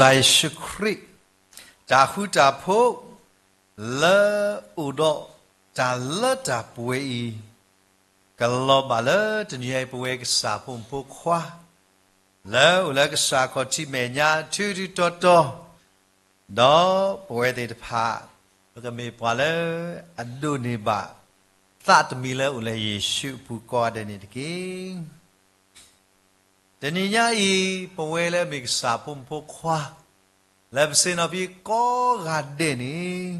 ကစၢ်ယ့ၣ်ၡူးခရံာ် တၢ်ဃူတၢ်ဖိး လၢအိၣ်ဒီးတၢ်လၢတၢ်ပှဲၤအံၤ ကလီၤဘၣ်လၢတနံၤအံၤ ပဝဲကစၢ်ဖိမုၣ်ဖိခွါ လၢအိၣ်လၢကစၢ်ခီၣ်ထံးမဲာ်ညါ ထူထူတီတီ ဒီးပဝဲသ့ၣ်တဖၣ် ပကမ့ၢ်ပှၤလၢအဒိးန့ၢ်ဘၣ် သးတမံၤလၢအိၣ်လၢယ့ၣ်ၡူးအပူၤကိးဂၤဒဲးန့ၣ်တက့ၢ်. တနံၤညါအံၤ ပဝဲလၢမ့ၢ်ကစၢ်ဖိမုၣ်ဖိခွါ လၢပဆ့ၣ်နီၤဖဲကိးဂၤဒဲးန့ၣ်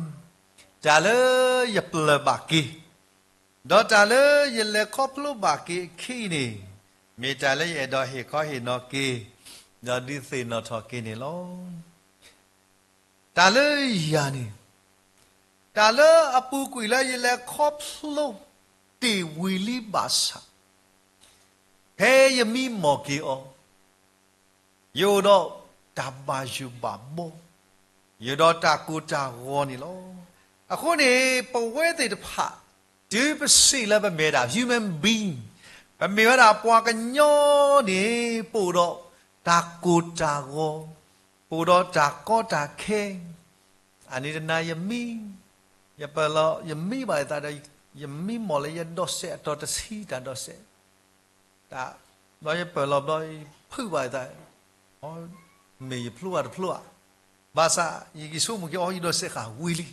တၢ်လၢယပျၢၤဘၣ်က့ၤ ဒီးတၢ်လၢယလဲၤခီဖျိဘၣ်က့ၤအခံန့ၣ် မ့ၢ်တၢ်လၢယအဲၣ်ဒိးဟ့ၣ်ခီဟ့ၣ်နီၤက့ၤ ဒီးဒုးသ့ၣ်နီၣ်ထီၣ်က့ၤန့ၣ်လီၤ. တၢ်လၢယၤန့ၣ် တၢ်လၢအပူၤကွံာ်လၢယလဲၤခီဖျိတ့ၢ်ဝံၤလံဘၣ်ဆၣ် ဖဲယမံမီၢ်က့ၤအီၤ ယအိၣ်ဒီးတၢ်ဘၣ်ယိၣ်ဘၣ်ဘီ, ယအိၣ်ဒီးတၢ်ကိၢ်တၢ်ဂီၤန့ၣ်လီၤ. အဃိန့ၣ် ပဝဲသ့ၣ်တဖၣ် တုၤပစံးလၢပမ့ၢ်ဝဲဒၣ် human being ပမ့ၢ်ဝဲဒၣ်ပှၤကညီန့ၣ် ပအိၣ်ဒီးတၢ်ကိၢ်တၢ်ဂီၤ, ပအိၣ်ဒီးတၢ်ကီတၢ်ခဲ, အန့ၣ်တနၤယမံ, ယပၢၢ်လီၤ ယမံဘၣ်ယသးဒီး ယမံမီၢ်လၢယဒီးစဲးအတီၤတဆံတၢ်ဒီးစဲး တၢ်, ဘျီယပၢၢ်လီၤဘျီ ယဖုးဘၣ်ယသး, မ့ၢ်ယဖျိဘၣ်တဖျိဧါ, ဘၣ်ဆၣ် ယက့ၤဆိကမိၣ်က့ၤ အိ ယဒီးစဲးဃာ်ဝံၤလံ.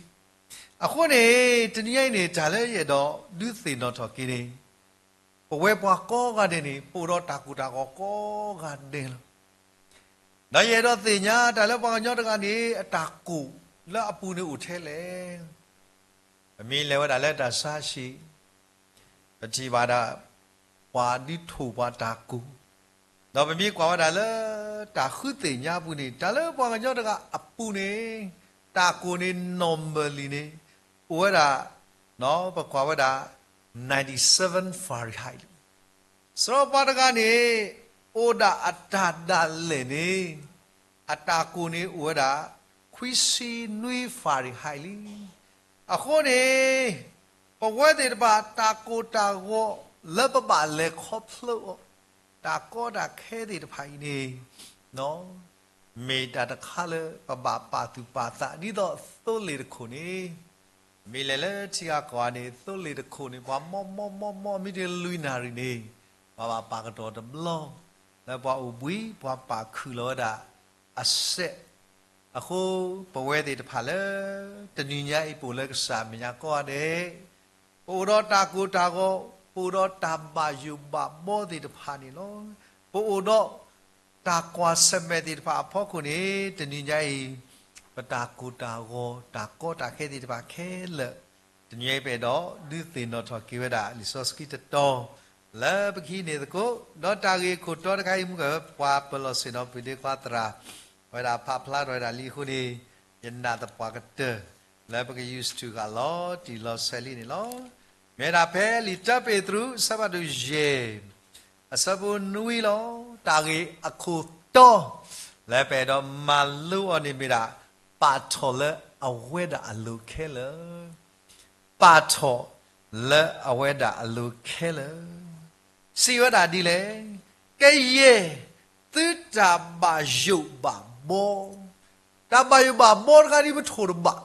အဃိန့ၣ် တနံၤညါအံၤန့ၣ် တၢ်လၢယအဲၣ်ဒိးဒုးသ့ၣ်နီၣ်ထီၣ်က့ၤန့ၣ် ပဝဲပှၤကိးဂၤဒဲးန့ၣ် ပအိၣ်ဒီးတၢ်ကိၢ်တၢ်ဂီၤကိးဂၤဒဲးလီၤ. ဒီးယအဲၣ်ဒိးသ့ၣ်ညါတၢ်လၢပှၤကညီတဂၤန့ၣ် အတၢ်ကိၢ်လၢအပူၤန့ၣ်အိၣ်ထဲလဲၣ်. ပမ့ၢ်လဲၤဝဲဒၣ်လၢတၢ်ဆါဟံၣ် ပထံၣ်ဘၣ်ဒၣ် ပှၤဒုးထိၣ်ပှၤတၢ်ကိၢ်, ဒီးပမ့ၢ်ကွၢ်ဝဲဒၣ်လၢ တၢ်ဃုသ့ၣ်ညါအပူၤန့ၣ် တၢ်လၢပှၤကညီတဂၤအပူၤန့ၣ် တၢ်ကိၢ်န့ၣ် normally န့ၣ် အိၣ်ဝဲဒၣ် ပကွၢ်ဝဲဒၣ် ninety-seven Fahrenheit လံ. စရီပှၤတဂၤန့ၣ် အိၣ်ဒၣ်အတၢ်ဒၣ်လဲာ်န့ၣ် အတၢ်ကိၢ်န့ၣ်အိၣ်ဝဲဒၣ် ခွံဆံနွံ Fahrenheit လံ. အဃိန့ၣ် ပဝဲသ့ၣ်တဖၣ် တၢ်ကိၢ်တၢ်ဂီၤလၢပဘၣ်လဲၤခီဖျိအီၤ တၢ်ကီတၢ်ခဲသ့ၣ်တဖၣ်အံၤန့ၣ် မ့ၢ်တၢ်တခါလၢပဘၣ်ပာ်သူၣ်ပာ်သး ဒ်သိးသိလ့ၣ်တခိၣ်န့ၣ် မ့ၢ်လဲၤလၢထံဂၤကီၢ်ဂၤန့ၣ် သိလ့ၣ်တခိၣ်န့ၣ် ပှၤမီမီမီမီ မ့ၢ်တလွံၢ်နၣ်ရံၣ်န့ၣ် ပှၤဘၣ်ပာ်ကတီၤတဘျီ လၢပှၤအိၣ်ဘှံး ပှၤပာ်ခုၣ်လီၤဝဲဒၣ်အစဲး. အဃိ ပဝဲသ့ၣ်တဖၣ်လၢ တနံၤညါအံၤပအိၣ်လၢကစၢ်မဲာ်ညါကိးဂၤဒဲး ပအိၣ်ဒီးတၢ်ကိၢ်တၢ်ဂီၤ ပအိၣ်ဒီးတၢ်ဘၣ်ယိၣ်ဘၣ်ဘီသ့ၣ်တဖၣ်န့ၣ်လီၤ. ပအိၣ်ဒီး တၢ်ကွၢ်ဆၢၣ်မဲာ်သ့ၣ်တဖၣ်အဖီခိၣ်န့ၣ် တနံၤညါအံၤ ပတၢ်ကိၢ်တၢ်ဂီၤ တၢ်ကီတၢ်ခဲသ့ၣ်တဖၣ်ခဲလၢာ် တနံၤညါအံၤပအဲၣ်ဒိးဒုးသ့ၣ်နီၣ်ထီၣ်က့ၤဝဲဒၣ် လံာ်စီဆှံတတီၤ လၢပကဟံးန့ၢ်သကိး ဒီးတၢ်ဂ့ၢ်ခိၣ်တီတခါအံၤ မုၢ်ကပှၤပၢၤလီၢ်ဆ့ၣ်နီၤ ပှၤဒ့ခွါသရၣ် ဝဲဒၣ်ဖးဖျါထီၣ်ဝဲဒၣ်လံအဃိန့ၣ် ယနာ်သပှၢ်ကတၢၢ် လၢပက use ထူၣ်ဂၣ်လီၤတံၢ်လီၤဆဲးလံန့ၣ်လီၤ. မ့ၢ်ဒၣ်ဖဲလံာ်တၢပ့းတရူး အဆၢဖးဒိၣ်ယဲၢ် အဆၢဖိနွံလီၤ. တၢ်ဂ့ၢ်အခိၣ်တီ လၢပအဲၣ်ဒိးမၤလိအီၤန့ၣ်မ့ၢ်ဒၣ် ပာ်ထီၣ်လၢအဝဲဒၣ်အလိၤခဲလၢာ် ပာ်ထီၣ်လၢအဝဲဒၣ်အလိၤခဲလၢာ် စံးဝဲဒၣ်ဒ်လဲၣ်, ကယဲၢ်သုတၢ်ဘၣ်ယိၣ်ဘၣ်ဘီ, တၢ်ဘၣ်ယိၣ်ဘၣ်ဘီတခါဒ်ပထိၣ်တဘၣ်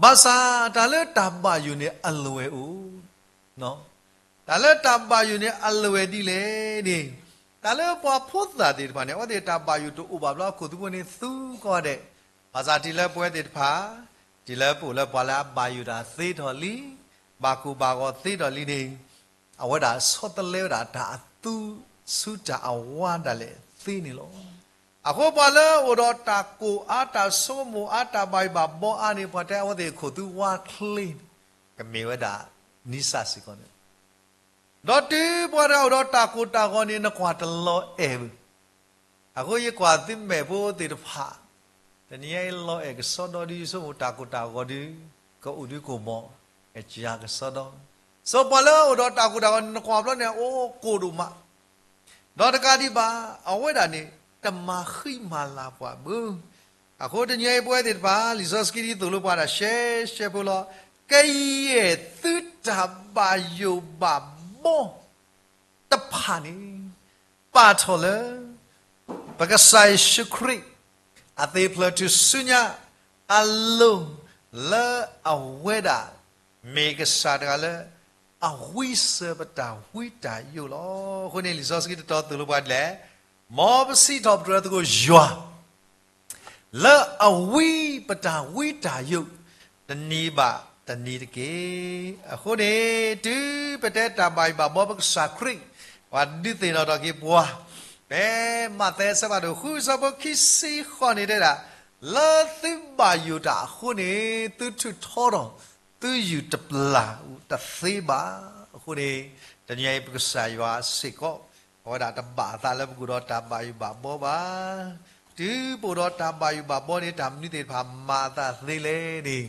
ဘၣ်ဆၣ်တၢ်လၢတၢ်ဘၣ်ယိၣ်န့ၣ်အလွဲၢ်အိၣ်, တၢ်လၢတၢ်ဘၣ်ယိၣ်န့ၣ်အလွဲၢ်ဒ်လဲၣ်န့ၣ်, တၢ်လၢပှၤဖိသၣ်သ့ၣ်တဖၣ်န့ၣ် အဝဲသ့ၣ်တၢ်ဘၣ်ယိၣ်တအိၣ်ဘၣ်ဘျီ အခိၣ်သူဖိန့ၣ်သူကီးဒဲး, ဘၣ်ဆၣ်တုၤလၢပဝဲသ့ၣ်တဖၣ်, တုၤလၢပအိၣ်လၢပှၤလၢအဘၣ်ယိၣ်တၢ်သ့ထီၣ်လံ, ဘၣ်ကိၢ်ဘၣ်ဂီၤသ့ထီၣ်လံန့ၣ်, အဝဲဒၣ်ဆီတလဲဝဲဒၣ်တၢ်အသူဆူတၢ်အဝါဒၣ်လဲာ်သ့န့ၣ်လီၤ. အဃိပှၤလၢအိၣ်ဒီးတၢ်ကိၢ်အါ တၢ်ဆိကမိၣ်အါ တၢ်ဘၣ်ယိၣ်ဘၣ်ဘီအါန့ၣ် ပှၤတဲအဝဲသ့ၣ်အခိၣ်သူဝါချ့န့ၣ်, ကမ့ၢ်ဝဲဒၣ် နံၣ်စၢ်စ့ၢ်ကီးန့ၣ်လီၤ. ဒီးတုၤပှၤတဂၤအိၣ်ဒီးတၢ်ကိၢ်တၢ်ဂီၤန့ၣ် နကွၢ်တလီၤအဲၣ်ဘၣ်. အဃိယကွၢ်သုမဲာ်ဖိသ့ၣ်တဖၣ်, တနံၤအံၤလီၤအဲၣ်ကစီဒီဒု ဆိကမိၣ်တၢ်ကိၢ်တၢ်ဂီၤဒု, ကအိၣ်ဒုကအိၣ်မး, ကစၢ်ကစီဒီ, စီၤပှၤလၢအိၣ်ဒီးတၢ်ကိၢ်တၢ်ဂီၤန့ၣ် နကွၢ်ဘျီန့ၣ် အိၣ်ကိၢ်ဒိၣ်မး ဒီးတကးဒံးဘၣ် အဝဲဒၣ်န့ၣ် တမၤဃံမၤလၤပှၤဘၣ်. အဃိတနံၤအံၤပဝဲသ့ၣ်တဖၣ် လံာ်စီဆှံဒ်သိးလိပှၤဒၣ်ရှဲရှဲဖိလီၤ. ကယဲၢ်သုတၢ်ဘၣ်ယိၣ်ဘၣ်ဘီတဖၣ်န့ၣ် ပာ်ထီၣ်လၢ ပကစၢ်ယ့ၣ်ၡူးခရံာ် အသ့ၣ်ဖျၢၣ်ထူၣ်စုညါအလိၤ လၢအဝဲဒၣ် မ့ၢ်ကစၢ်တဂၤလၢ အဝံစၢၤပတၢ်ဝံတၢ်ယိးလီၤ. အဃိန့ၣ် လံာ်စီဆှံတတီၤသိၣ်လိပှၤဒ်လဲၣ်, မ်ပစံးထီၣ်ပတြၢၤသကိးယွၤ လၢအဝံပတၢ်ဝံတၢ်ယိး တနံၤဘၣ်တနံၤတက့ၢ်. အဃိန့ၣ် တုၤပတဲတၢ်ဘၣ်ယိၣ်ဘၣ်ဘှီပကစၢ်ခရံာ် ပှၤဒုးသ့ၣ်နီၣ်ထီၣ်က့ၤပှၤ, ဖဲမးသဲအဆၢဖးဒိၣ်ဃုအဆၢဖိခံဆံဃိးန့ၣ်တဲဒၣ်, လၢသုဘၣ်ယိၣ်တၢ်အဃိန့ၣ် သုထုးထီထီၣ်သုယုၢ်တပျၢ်တသ့ဘၣ်. အဃိန့ၣ် တနံၤအံၤပကစၢ်ယွၤစ့ၢ်ကီး အဝဲဒၣ်တဘၣ်အသးလၢပကအိၣ်ဒီးတၢ်ဘၣ်ယိၣ်ဘၣ်ဘှီဘၣ်. တုၤပအိၣ်ဒီးတၢ်ဘၣ်ယိၣ်ဘၣ်ဘှီန့ၣ် တၢ်မနုၤသ့ၣ်တဖၣ်မၤအသးသ့လဲၣ်န့ၣ်,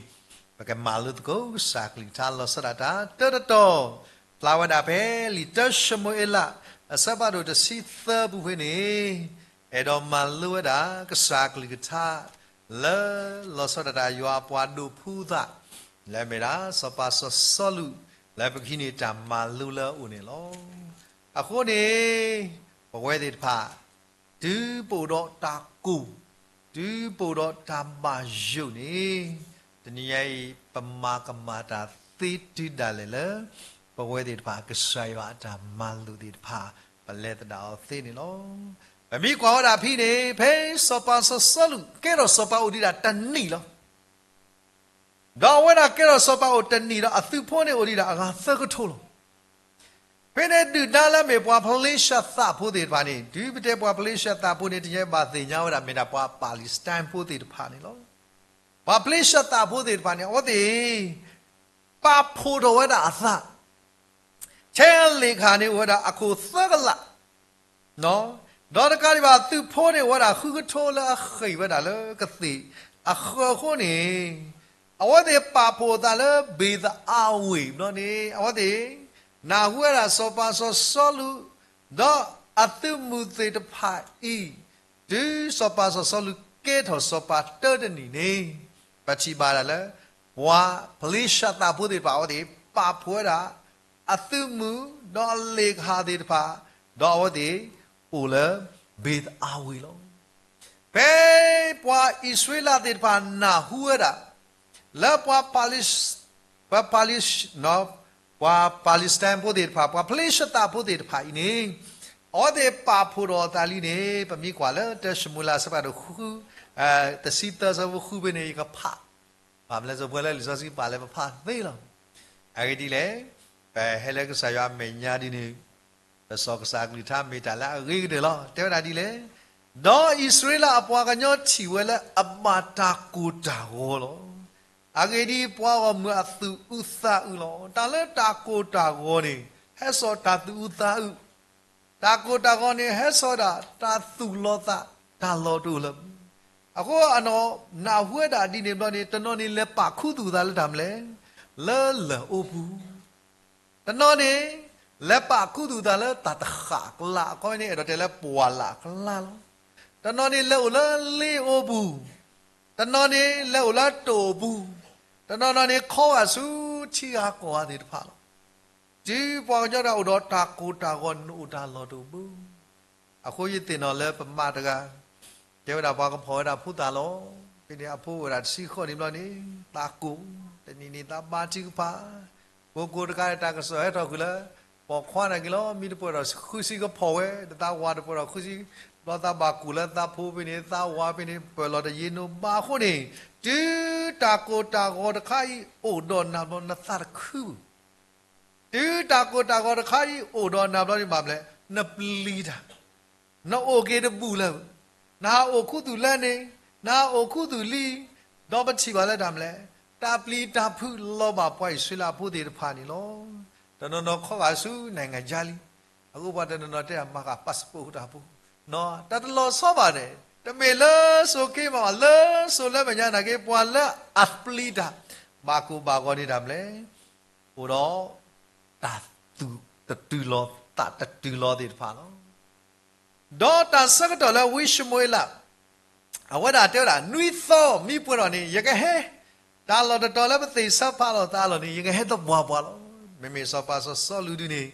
ပကမၤလိသကိးကစၢ်ကလုၢ်ကထါလီၤဆီဒၣ်တၢ် တၢတတီၤ ဖျါဝဲဒၣ်ဖဲလံာ်တၢၡမူၤအ့လး အဆၢဖးဒိၣ်တဆံသၢပူၤဖဲန့ၣ်, အဲၣ်ဒိးမၤလိဝဲဒၣ်ကစၢ်ကလုၢ်ကထါ လၢလီၤဆီဒၣ်တၢ်ယွၤအပှၤဒိးဖှူသး လၢအမ့ၢ်ဒၣ် စီၤပၤစီၤစီလူး လၢပကဟံးန့ၢ်တၢ်မၤလိလၢအအိၣ်န့ၣ်လီၤ. အဃိန့ၣ် ပဝဲသ့ၣ်တဖၣ် တုၤပအိၣ်ဒီးတၢ်ကိၢ်, တုၤပအိၣ်ဒီးတၢ်ဘၣ်ယိၣ်န့ၣ်, တနံၤညါအံၤ ပမၤကမၣ်တၢ်သ့တုၤဒၣ်လဲာ်လၢ ပဝဲသ့ၣ်တဖၣ် ကစၢ်ယွၤအတၢ်မၤလိာ်သ့ၣ်တဖၣ် ပလဲၤသဒၣ်အီၤသ့န့ၣ်လီၤ. ပမ့ၢ်ကွၢ်ဝဲဒၣ်ဖဲန့ၣ် ဖဲစီၤပၤစီၤစီလူး ကဲထီၣ်စီၤပၤအိၣ်ဒံးဒၣ်တနံၣ်လီၤ. ဒီးအဝဲဒၣ်ကဲထီၣ်စီၤပၤအိၣ်တနံၣ်ဒီး အသုးဖိန့ၣ်အိၣ်ဒံးဒၣ်အဂၤသၢကထိလီၤ. ဖဲန့ၣ်ဒုၣ်ဒါလၢအမ့ၢ်ပှၤဖလ့ၡသးဖိသ့ၣ်တဖၣ်န့ၣ်, တုၤပတဲပှၤဖလ့ၡသးဖိန့ၣ် တနံၤညါအံၤဘၣ်သ့ၣ်ညါဝဲဒၣ်မ့ၢ်ဒၣ်ပှၤပၤလ့းစတၢၣ်ဖိသ့ၣ်တဖၣ်န့ၣ်လီၤ. ပှၤဖလ့ၡသးဖိသ့ၣ်တဖၣ်န့ၣ် အဝဲသ့ၣ် ပာ်ဖှိၣ်ထီၣ်ဝဲဒၣ်အသး, ဆဲးအလ့ၣ်ခၣ်န့ၣ်အိၣ်ဝဲဒၣ်အခိၣ်သၢကလး ဒီးတကးဒံးဘၣ်သုးဖိန့ၣ်အိၣ်ဝဲဒၣ်ဃုကထိလၢအဃ့ၢ်ဝဲဒၣ်လၢကသ့ၣ်အဃၢၤအဃိန့ၣ်, အဝဲသ့ၣ်ပာ်ဖှိၣ်အသးလၢဘ့ၤသအါဝ့ၢ်ဘျီန့ၣ် အဝဲသ့ၣ် နၢ်ဟူဝဲဒၣ်စီၤပၤစီၤစီလူး ဒီးအသုးမုၢ်သ့ၣ်တဖၣ်အံၤ, တုၤစီၤပၤစီၤစီလူးကဲထီၣ်စီၤပၤတၢတနံၣ်န့ၣ်, ပထံၣ်ဘၣ်ဒၣ်လၢ ပှၤဖလ့ၡသးဖိသ့ၣ်တဖၣ် အဝဲသ့ၣ်ပာ်ဖှိၣ်ဝဲဒၣ် အသုးမုၢ် ဒီးအလ့ၣ်ခၣ်သ့ၣ်တဖၣ်, ဒီးအဝဲသ့ၣ်အိၣ်လၢဘ့ၤသအါဝ့ၢ်လီၤ. ဖဲပှၤအံၣ်စရ့လးသ့ၣ်တဖၣ်နၢ်ဟူဝဲဒၣ် လၢပှၤ ပှၤ ပှၤပၤလ့းစတၢၣ်ဖိသ့ၣ်တဖၣ်, ပှၤဖလ့ၡသးဖိသ့ၣ်တဖၣ်အံၤန့ၣ်, အဝဲသ့ၣ်ပာ်ဖှိၣ်ထီၣ်အသးလံန့ၣ် ပမ့ၢ်ကွၢ်လၢတၢၡမူၤအ့လးအဆၢဖးဒိၣ်ဃု, တဆံသၢဆၢဖိဃုဖဲန့ၣ် ယကဖး, ဘၣ်မနုၤလဲၣ် ပှၤလၢလံာ်စီဆှံပာ်လၢပဖးသ့လီၤ. အဂ့ၢ်ဒ်လဲၣ်, ပဟဲလၢကစၢ်ယွၤအမဲာ်ညါဒ်န့ၣ်, ပစိာ်ကစၢ်ကလုၢ်ကထါမ့ၢ်တၢ်လၢအဂ့ၤကတၢၢ်လီၤ. တဲဝဲဒၣ်ဒ်လဲၣ်, ဒီးအံၣ်စရ့လးအပှၤကညီထံၣ်ဝဲလၢအဘၣ်တၢ်ကိၢ်တၢ်ဂီၤလီၤ. အဂ့ၢ်ဒ်အံၤ, ပှၤဂီၢ်မုၢ်အသူၣ်အုးသးအုးလီၤ. တၢ်လၢတၢ်ကိၢ်တၢ်ဂီၤန့ၣ် ဟဲစိာ်တၢ်သူၣ်အုးသးအုး, တၢ်ကိၢ်တၢ်ဂီၤန့ၣ် ဟဲစိာ်ဒၣ်တၢ်သူၣ်လီၤသး တၢ်လီၢ်တအိၣ်လၢၤဘၣ်. အဃိအနီၢ်နၢ်ဟူဝဲဒၣ်ဒ်န့ၣ်ဘျီန့ၣ်, တနီၤန့ၣ်လဲၤပာ်ခူသူၣ်သးလၢတၢ်မနုၤလဲၣ်, လၢလၢၢ်အိပူၤ, တနီၤန့ၣ် လဲၤပာ်ခူသူၣ်သးလၢတၢ်တဃၣ်အကျါ, အခီပညီန့ၣ် အဲၣ်ဒိးတဲလၢပှၢ်လၢ်အကျါလီၤ. တနီၤန့ၣ်လဲၤအိၣ်လၢလ့အိပူၤ, တနီၤန့ၣ်လဲၤအိၣ်လၢတိာ်ပူၤ, တနီၤနီၤန့ၣ်ခီဂာ်ဆူထံဂၤကီၢ်ဂၤသ့ၣ်တဖၣ်လီၤ. တုၤပှၤကညီတဂၤအိၣ်ဒီးတၢ်ကိၢ်တၢ်ဂီၤန့ၣ် အိၣ်တၢ်လီၢ်တအိၣ်ဘၣ်. အဃိယသ့ၣ်နီၣ်လၢပမါတဂၤ, တဲဝဲဒၣ်ပှၤကဖီၣ်ဝဲဒၣ်ဖိသၣ်လီၤ. ဖဲန့ၣ်အဖိအိၣ်ဝဲဒၣ်တဆံဃိးနံၣ်ဘျီန့ၣ်, သးကိၢ်, တနံၤန့ၣ်သးဘါထုကဖၣ်, ကိးကိးတခါန့ၣ် တၢ်ကစီၣ်ဟဲထီၣ်ဃုာ်လၢ ပိာ်ခွါန့ၣ်က့ၤလီၤ, မံတပှဲၤဒီးဃုဆံကဖီၣ်ဝဲ, ဒီးသးဝၤတပှဲၤဒီးဃုဆံ, ဘျီသးဘၣ်ကိၢ်လၢသးဖိဖဲန့ၣ်, သးဝၤဖဲန့ၣ်, ပၢၢ်လီၤတယံာ်နီၤဘၣ်အဃိန့ၣ်, တုၤတၢ်ကိၢ်တၢ်ဂီၤတခါအံၤအိၣ်ဒီးနၤဘျီ နသးတခုဘၣ်. တုၤတၢ်ကိၢ်တၢ်ဂီၤတခါအံၤအိၣ်ဒီးနၤဘျီန့ၣ် ဘၣ်မနုၤလဲၣ်, နပျံၤတၢ်, နအိၣ်က့ၤတဘူၣ်လၢၤ, နဟးအိၣ်ခူသူၣ်လၢန့ၣ်, နဟးအိၣ်ခူသူၣ်လံ, ဒီးပထံၣ်ဘၣ်လၢတၢ်မနုၤလဲၣ်, တၢ်ပျံၤတၢ်ဖုးလီၤဘၣ်ပှၤအံၣ်စရ့လးဖိသ့ၣ်တဖၣ်န့ၣ်လီၤ. တနီၤနီၤခီဂာ်ဆူ နိုင်ငံခြားလံ, အဃိပှၤတနီၤနီၤတဲဒၣ်မၤဃာ် passport တၢ်ဖိ, တၢ်တလီၤဆီဘၣ်န့ၣ်, တမ့ၢ်လၢစိၤက့ဘၣ်ဘၣ်, လၢစိၤလၢမဲာ်ညါနာ်က့ ပှၤလၢအပျံၤတၢ်, ဘၣ်ကိၢ်ဘၣ်ဂီၤန့ၣ်တၢ်မနုၤလဲၣ် အိၣ်ဒီး တၢ်သူၣ်တတုၤလီၤ သးတတုၤလီၤသ့ၣ်တဖၣ်လီၤ. ဒီးတၢ်ဆၢကတီၢ်လၢဝံၡမူၤအ့လး အဝဲဒၣ်တဲဝဲဒၣ် နွံသီမံပှဲၤထီၣ်န့ၣ် ယကဟဲ, တၢ်လီၢ်တတီၤလၢပသ့ၣ်ဆၢဖးလိာ်သးအလီၢ်န့ၣ် ယကဟဲသပှၢ်ပှၢ်လီၤ. မ့မ့ၢ်စီၤပၤစီၤစီလူးဒုန့ၣ်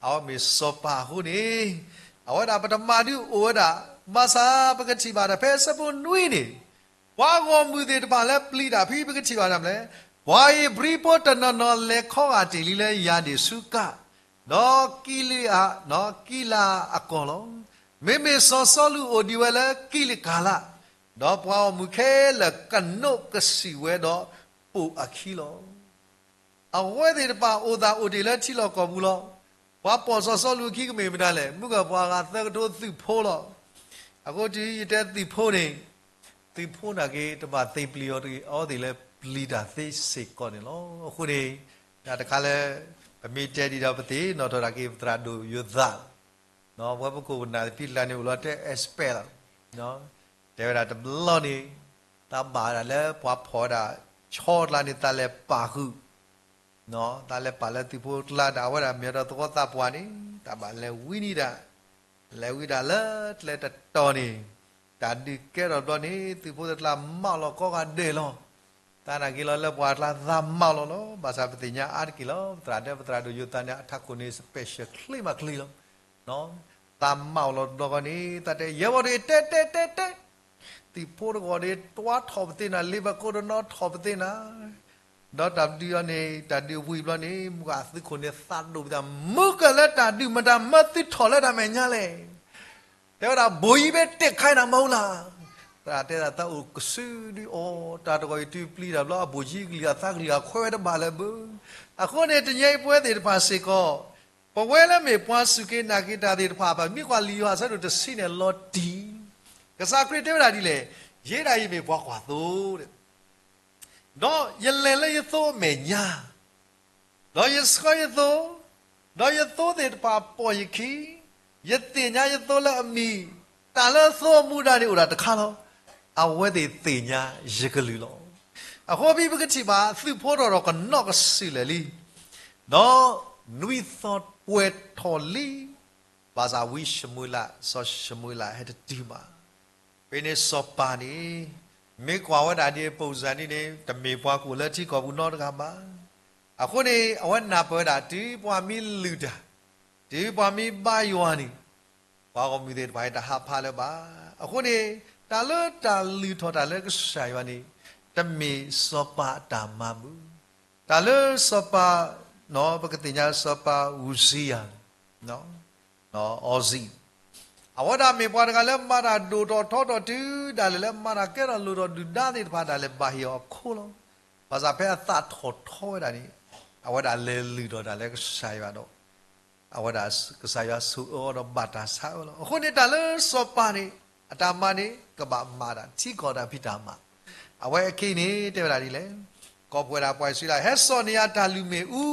အဝဲမ့ၢ်စီၤပၤအဃိန့ၣ်, အဝဲဒၣ်ပတမၤဒုးအိၣ်ဝဲဒၣ် ဘၣ်ဆၣ်ပကထံၣ်ဘၣ်တၢ်ဖဲအဆၢဖိနွံန့ၣ်, ပှၤဂီၢ်မုၢ်သ့ၣ်တဖၣ်လၢပျံၤတၢ်ဖဲ ပကထံၣ်ဘၣ်တၢ်မနုၤလဲၣ်, ပှၤဧ့ၤဘြံၤဖိတနီၤနီၤလဲၤခီဂာ်တ့ၢ်လံလၢယၤဒ့ၣ်ဆူကၣ်, ဒီးကံလ့အး, ကံလၤအကီၢ်လီၤ. မ့မ့ၢ်စီၤစီလူးအိၣ်ဒံးဝဲလၢကံလကၤလး, ဒီးပှၤဂီၢ်မုၢ်ခဲလၢာ်ကနိးကစံးဝဲဒီးပိာ်အခံလီၤ. အဝဲသ့ၣ်တဖၣ်အိၣ်သးအိၣ်တ့ၢ်လၢထံလီၢ်ကီၢ်ပူၤလီၤ. ပှၤပိာ်စီၤစီလူးအခံကမ့ၢ်မတၤလဲၣ်, မုၢ်ကၢၢ်ပှၤဂၤသၢကထိသုးဖိလီၤ. အဃိတုၤယတဲသုးဖိန့ၣ်, သုးဖိနာ်က့ တဘၣ်သ့ၣ်ပျံၤအီၤတဂ့ၤ, အဝဲသ့ၣ်လၢပျံၤတၢ်သ့စ့ၢ်ကီးန့ၣ်လီၤ. အဃိန့ၣ်, တၢ်တခါလၢ ပမ့ၢ်တဲဒံးဒီးပသ့ၣ်နီၣ်ထီၣ်ဒၣ်က့ၤ ပသရၣ်ဒိၣ်ယိၤသး ဝဲပခိၣ်ပနၢ်သ့ၣ်ဖံလၢန့ၣ် အိၣ်လီၤတဲ expert လီၤ. တဲဝဲဒၣ်တဘျီန့ၣ်, သးဘၣ်ဒၣ်လၢပှၤဖီၣ်ဝဲဒၣ် ဆီတကျါန့ၣ် သးလဲၤပာ်ဃုာ်, သးလဲၤပာ်လၢသုးဖိတကျါဒၣ်ဝဲဒၣ် မ့ၢ်ဒီးသဝီသးပှၢ်န့ၣ် တၢ်ဘၣ်လဲၤဝံနံၤဒၣ်, လဲၤဝံဒၣ်လၢကျဲတတီၤန့ၣ်, တၢ်ဒုးကဲထီၣ်တဘျီန့ၣ် သုးဖိတကျါမၢလီၤကိးဂၤဒဲးလီၤ. သးနာ်က့ၤလီၤလၢပှၤတကျါသးမၢလီၤလီၤ. ဘၣ်ဆၣ်ပသ့ၣ်ညါအါတက့ၢ်လီၤ. ပသရၣ်ဒိၣ် ပသရၣ်ဒိၣ်ယိၤသးန့ၣ် အထးခိၣ်န့ၣ် special ချ့မးချ့လီၤ. သးမၢလီၤတဘျီဃီန့ၣ် သးတဲ ယဲၢ်ဝီတဂ့ၤ တဲတဲတဲတဲ, သုးဖိတဂီၤဒီး တွါထီၣ်ပသ့နၤ, လ့ပကိတနီထီၣ်ပသ့နၤ, ဒီးတၢ်ဒုးအီၤန့ၣ် တၢ်ဒုးဝံၤဘျီန့ၣ် မုၢ်ဂၤသုးခိၣ်န့ၣ်သးဒိၣ်ပသး, မုၢ်ကၢၢ်လၢတၢ်ဒုးမတၤမၢသုထီၣ်လၢတၢ်မဲာ်ညါလဲၣ်. တဲဝဲဒၣ် ဗိုလ်ကြီးပဲ တက်ခိုင်းတာမဟုတ်လား. သရၣ်တဲဒၣ် သးအိၣ်ကစုဒုအီၤ, တၢ်တဂီၤအံၤတုၤပျံၤတၢ်ဘျီ အဗိုလ်ကြီးကလုၢ်အသးကလုၢ်အခွဲးဝဲတဘၣ်လၢၤဘၣ်. အဃိန့ၣ် တနံၤအံၤပဝဲသ့ၣ်တဖၣ်စ့ၢ်ကီး, ပဝဲလၢမ့ၢ်ပှၤစူၢ်က့ၤနာ်က့ၤတၢ်သ့ၣ်တဖၣ် ပမ့ၢ်ကွၢ်လံာ်ယိၤဟၣ်အဆၢဒိၣ်တဆံန့ၣ် လီၤတံၢ်, ကစၢ်ခရံာ်တဲဝဲဒၣ်ဒ်လဲၣ်, ယဲဒၣ်အံၤမ့ၢ်ပှၤကွၢ်သိ, ဒီးယလဲၤလၢယသိအမဲာ်ညါ, ဒီးယဆှၢယသိ, ဒီးယသိသ့ၣ်တဖၣ်ပိာ်ယခံ, ယသ့ၣ်ညါယသိလၢအမံၤ, တၢ်လၢသိအမူဒါန့ၣ်အိၣ်ဒၣ်တခါလီၤ. အဝဲသ့ၣ်သ့ၣ်ညါယကလုၢ်လီၤ. အဃိဖဲပကထံၣ်ဘၣ် သုးဖိတနီၤနီၤကနိးကစံးလဲၣ်လံ, ဒီးနွံသီပှဲၤထီၣ်လံ, ဘၣ်ဆၣ်ဝံၡမူၤအ့လး, စီၤၡမူၤအ့လးဟဲတတုၤဘၣ်. ဖဲန့ၣ်စီၤပၤန့ၣ် မ့ၢ်ကွၢ်ဝဲဒၣ်ဒ်အံၤ ပုံစံန့ၣ်န့ၣ် တမ့ၢ်ပှၤကအိၣ်လၢထံကီၢ်ပူၤနီတဂၤဘၣ်. အဃိန့ၣ် အဝဲနၢ်ပၢၢ်ဝဲဒၣ် တုၤပှၤမ့ၢ်လုၢ်တၢ်, တုၤပှၤမ့ၢ်ဘါယွၤန့ၣ်, ပှၤဂီၢ်မုၢ်သ့ၣ်တဖၣ်အံၤတဟးဖးလၢၤဘၣ်. အဃိန့ၣ် တၢ်လၢတၢ်လုၢ်ထီၣ်တၢ်လၢကစၢ်ယွၤန့ၣ် တမ့ၢ်စီၤပၤအတၢ်မၤမုာ်, တၢ်လၢစီၤပၤ, ပကသ့ၣ်ညါစီၤပၤအူစံယၤ အီၤစံ, အဝဲဒၣ်မ့ၢ်ပှၤတဂၤလၢမၤတၢ်ဒိၣ်ထီၣ်ထီထီၣ်တုၤဒၣ်လဲာ်လၢမၤတၢ်ကဲထီၣ်လိၣ်ထီၣ်ဒုၣ်ဒါသ့ၣ်တဖၣ် ဒၣ်လဲာ်ဘၣ်ဟ့ၣ်အီၤအခိလီၤ. ဘၣ်ဆၣ်ဖဲအသးထီၣ်ထီဝဲဒၣ်န့ၣ် အဝဲဒၣ်လဲၤလုၢ်ထီၣ်တၢ်လၢကစၢ်ယွၤဒီး အဝဲဒၣ်ကစၢ်ယွၤဆိၣ်အၢအီၤဒီးဘၣ်တၢ်ဆါအၢလီၤ. အဃိန့ၣ် တၢ်လၢစီၤပၤန့ၣ် အတၢ်မၤန့ၣ် ကဘၣ်မၤဒၣ်ထံကီၢ်တၢ်ဖံးတၢ်မၤ, အဝဲအခံန့ၣ် တဲဝဲဒၣ်ဒ်လဲၣ်, ကိးပှဲၤဒၣ်ပှၤအံၣ်စရ့လး ဟဲစိာ်န့ၢ်ယၤတၢ်လုၢ်မ့ၣ်အူ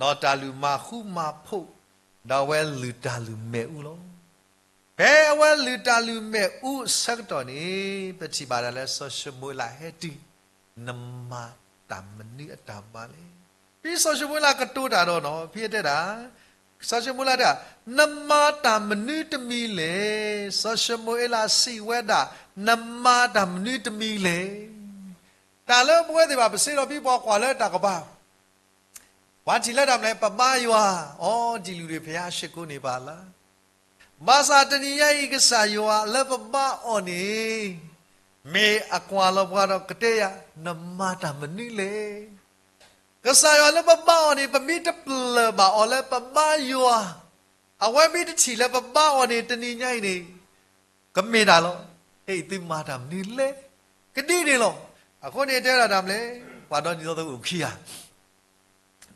ဒီးတၢ်လုၢ်မၤဃူမၤဖိး, ဒီးအဝဲလုၢ်တၢ်လုၢ်မ့ၣ်အူလီၤ. ဖဲအဝဲလုၢ်တၢ်လုၢ်မ့ၣ်အူအဆၢကတီၢ်န့ၣ် ပထံၣ်ဘၣ်ဒၣ်လၢစီၤၡမူၤအ့လးဟဲတုၤ, နမၤတၢ်မနုၤအတၢ်မၤလဲၣ်. ဖဲစီၤၡမူၤအ့လးကတိၤတၢ်ဒီးနီၤ ဖဲအတဲဒၣ်, စီၤၡမူၤအ့လးတဲ, နမၤတၢ်မနုၤတမံၤလဲၣ်. စီၤၡမူၤအ့လးစံးဝဲဒၣ်, နမၤတၢ်မနုၤတမံၤလဲၣ်. တၢ်လၢပဝဲသ့ၣ်တဖၣ် ပစ့ဒီးဖဲပှၤကွၢ်လၢတၢ်ကပၤ ပှၤထံၣ်လၢတၢ်မနုၤလဲၣ် ပဘါယွၤ, အီ ဒ်လူၤရ့ၣ်ဖဲယါရှ့ကိန့ၣ်ဘၣ်လၢ, ဘၣ်ဆၣ်တနံၤညါအံၤ ကစၢ်ယွၤလၢပဘါအီၤန့ၣ် မ့ၢ်အကွၢ်လီၤပှၤဒီးကတဲယၤ, နမၤတၢ်မနုၤလဲၣ်. ကစၢ်ယွၤလၢပဘါအီၤန့ၣ် ပမ့ၢ်တပျၢၢ်ဘၣ်အီၤလၢပဘါယွၤ, အဝဲမ့ၢ်တထံၣ်လၢပဘါအီၤန့ၣ် တနံၤညါအံၤန့ၣ် ကမ့ၢ်တၢ်လီၤ. ဟဲအံၤသုမၤတၢ်မနုၤလဲၣ်. ကဒ်န့ၣ်လီၤ. အဃိန့ၣ်တဲဝဲဒၣ်တၢ်မနုၤလဲၣ်, ပှၤဒီတံၤဒီသကိးခံ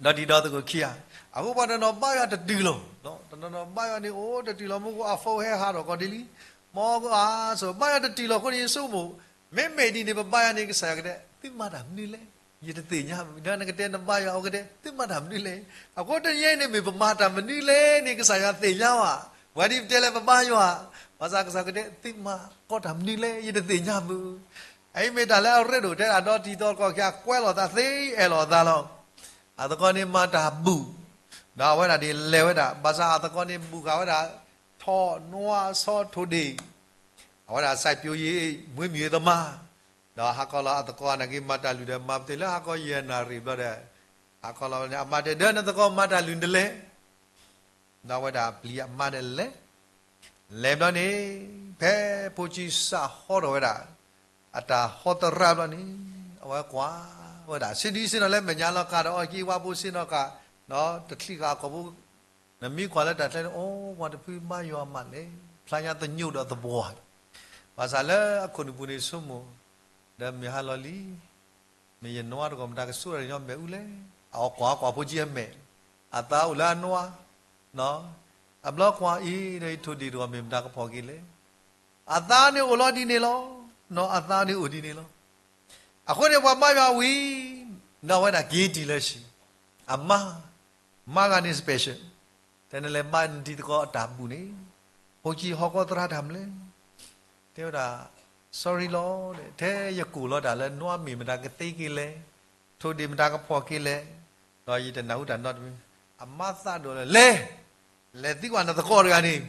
ဂၤ ဒီတံၤဒီသကိးခံဂၤ, အဃိပှၤတနီၤဘါယွၤတတုၤလီၤ. တနီၤနီၤဘါယွၤန့ၣ် အိၣ်တတုၤလီၤ မ့ၢ်ကအိၣ်အ phone ဟဲဟးထီၣ်ကီးဒ်လံ, မ်ကအိၣ်အါစိၤ ဘါယွၤတတုၤလီၤအဃိန့ၣ် ယဆိကမိၣ်, မ့မ့ၢ်ဒ်န့ၣ် ပဘါယွၤန့ၣ် ကစၢ်ယွၤကတဲ သုမၤတၢ်မနုၤလဲၣ်, ယတသ့ၣ်ညါဘၣ်. ဒီးနကတဲနဘါယွၤ အဝဲကတဲ သုမၤတၢ်မနုၤလဲၣ်. အဃိတနံၤညါအံၤန့ၣ် မ့ၢ်ပမၤတၢ်မနုၤလဲၣ်န့ၣ် ကစၢ်ယွၤသ့ၣ်ညါဘၣ်. ပှၤဒ်ပတဲလၢပဘါယွၤ, ဘၣ်ဆၣ်ကစၢ်ကတဲ သုမၤကီးတၢ်မနုၤလဲၣ် ယတသ့ၣ်ညါဘၣ်. အအံၤမ့ၢ်တၢ်လၢအရ့ဒိၣ်တဲဒၣ် ဒီတံၤသကိးခံဂၤ ကွဲးလီၤသးသ့အဲၣ်လီၤသးလီၤ. အသကိးန့ၣ်မၤတၢ်ဘူၣ်, ဒီးအဝဲဒၣ်န့ၣ်လဲၤဝဲဒၣ်, ဘၣ်ဆၣ်အသကိးန့ၣ်ဘူၣ်ဃာ်ဝဲဒၣ် ထီၣ်နွါဆီထိၣ်ဒ့ၣ်, အဝဲဒၣ် စိုက်ပျိုးရေး မွေးမြူရေးသမား, ဒီးဟးခီလီၤအသကိးနာ်က့ မၤတၢ်လုၢ်ဒီး မၤပသ့ၣ်လၢဟါခီယဲၢ်နၣ်ရံၣ်ဘျီဒီး, ဟးခီလီၤန့ၣ် အမါတဲ ဒီးနသကိးမၤတၢ်လုၢ်တလဲၣ်. ဒီးအဝဲဒၣ်ပျံၤအမါန့ၣ်လဲၤ, လဲၤဘျီန့ၣ် ဖဲဖိဆံးစးဟီထီၣ်ဝဲဒၣ် အတၢ်ဟီသရၣ်ဘျီန့ၣ် အဝဲကွၢ်ဝဲဒၣ် ဆ့ဒံဆ့နီၤလၢမဲာ်ညါလီၤကးဒီး အီၣ်ကံဝါဖိဆ့နီၤကး တချံးဃာ်အကိာ်ဖိ နမ့ၢ်ကွၢ်လၢတၢ်ချၢန့ၣ် အိၣ်ပှၤတဖုဘါယွၤမးလဲၣ် ဖျါညါသညိးဒီးသဘှီ ဘၣ်ဆၣ်လၢအခိၣ်နူာ်ပူၤန့ၣ်ဆိကမိၣ် ဒီးမ့ၢ်ဟါလီၤလံ မ့ၢ်ယနွါတဂီၢ်မတၤကဆိၣ်တၢ်ညီမဲာ်အူလဲၣ် အကွၢ်ကွၢ်ဖိဆံးအမဲာ် အသးအိၣ်လၢအနွါ အဘျီကွၢ်အံၤဒီးယထိၣ်ဒ့ၣ်တဂီၢ်မ့ၢ်မတၤကဖီၣ်က့ၤလဲၣ် အသးန့ၣ်အိၣ်လီၤဒ်န့ၣ်လီၤ အသးန့ၣ်အိၣ်ဒ်န့ၣ်လီၤ အဃိန့ၣ်ပှၤဘါယွၤဝံၤ ဒီးအဝဲဒၣ်က့ၤတံၢ်လၢဆံး အမါ မါဂၤန့ၣ် special တဲနလဲၤဘါနတံၤသကိးအတၢ်ဘူၣ်န့ၣ် ဖိဆံးဟီၣ်ကီၢ်သရၣ်တၢ်မနုၤလဲၣ် တဲဝဲဒၣ် sorry လီၤ ထဲယကိၢ်လီၤတၢ်လၢနွါမ့ၢ်မတၤကသ့က့ၤလဲၣ် ထိၣ်ဒ့ၣ်မတၤကဖီၣ်က့ၤလဲၣ် ဒီးယတနၢ်ဟူတၢ်နီတမံၤ အမါသးဒိၣ်လၢလဲၤ လဲၤသံကွၢ်နသကိးတဂၤန့ၣ်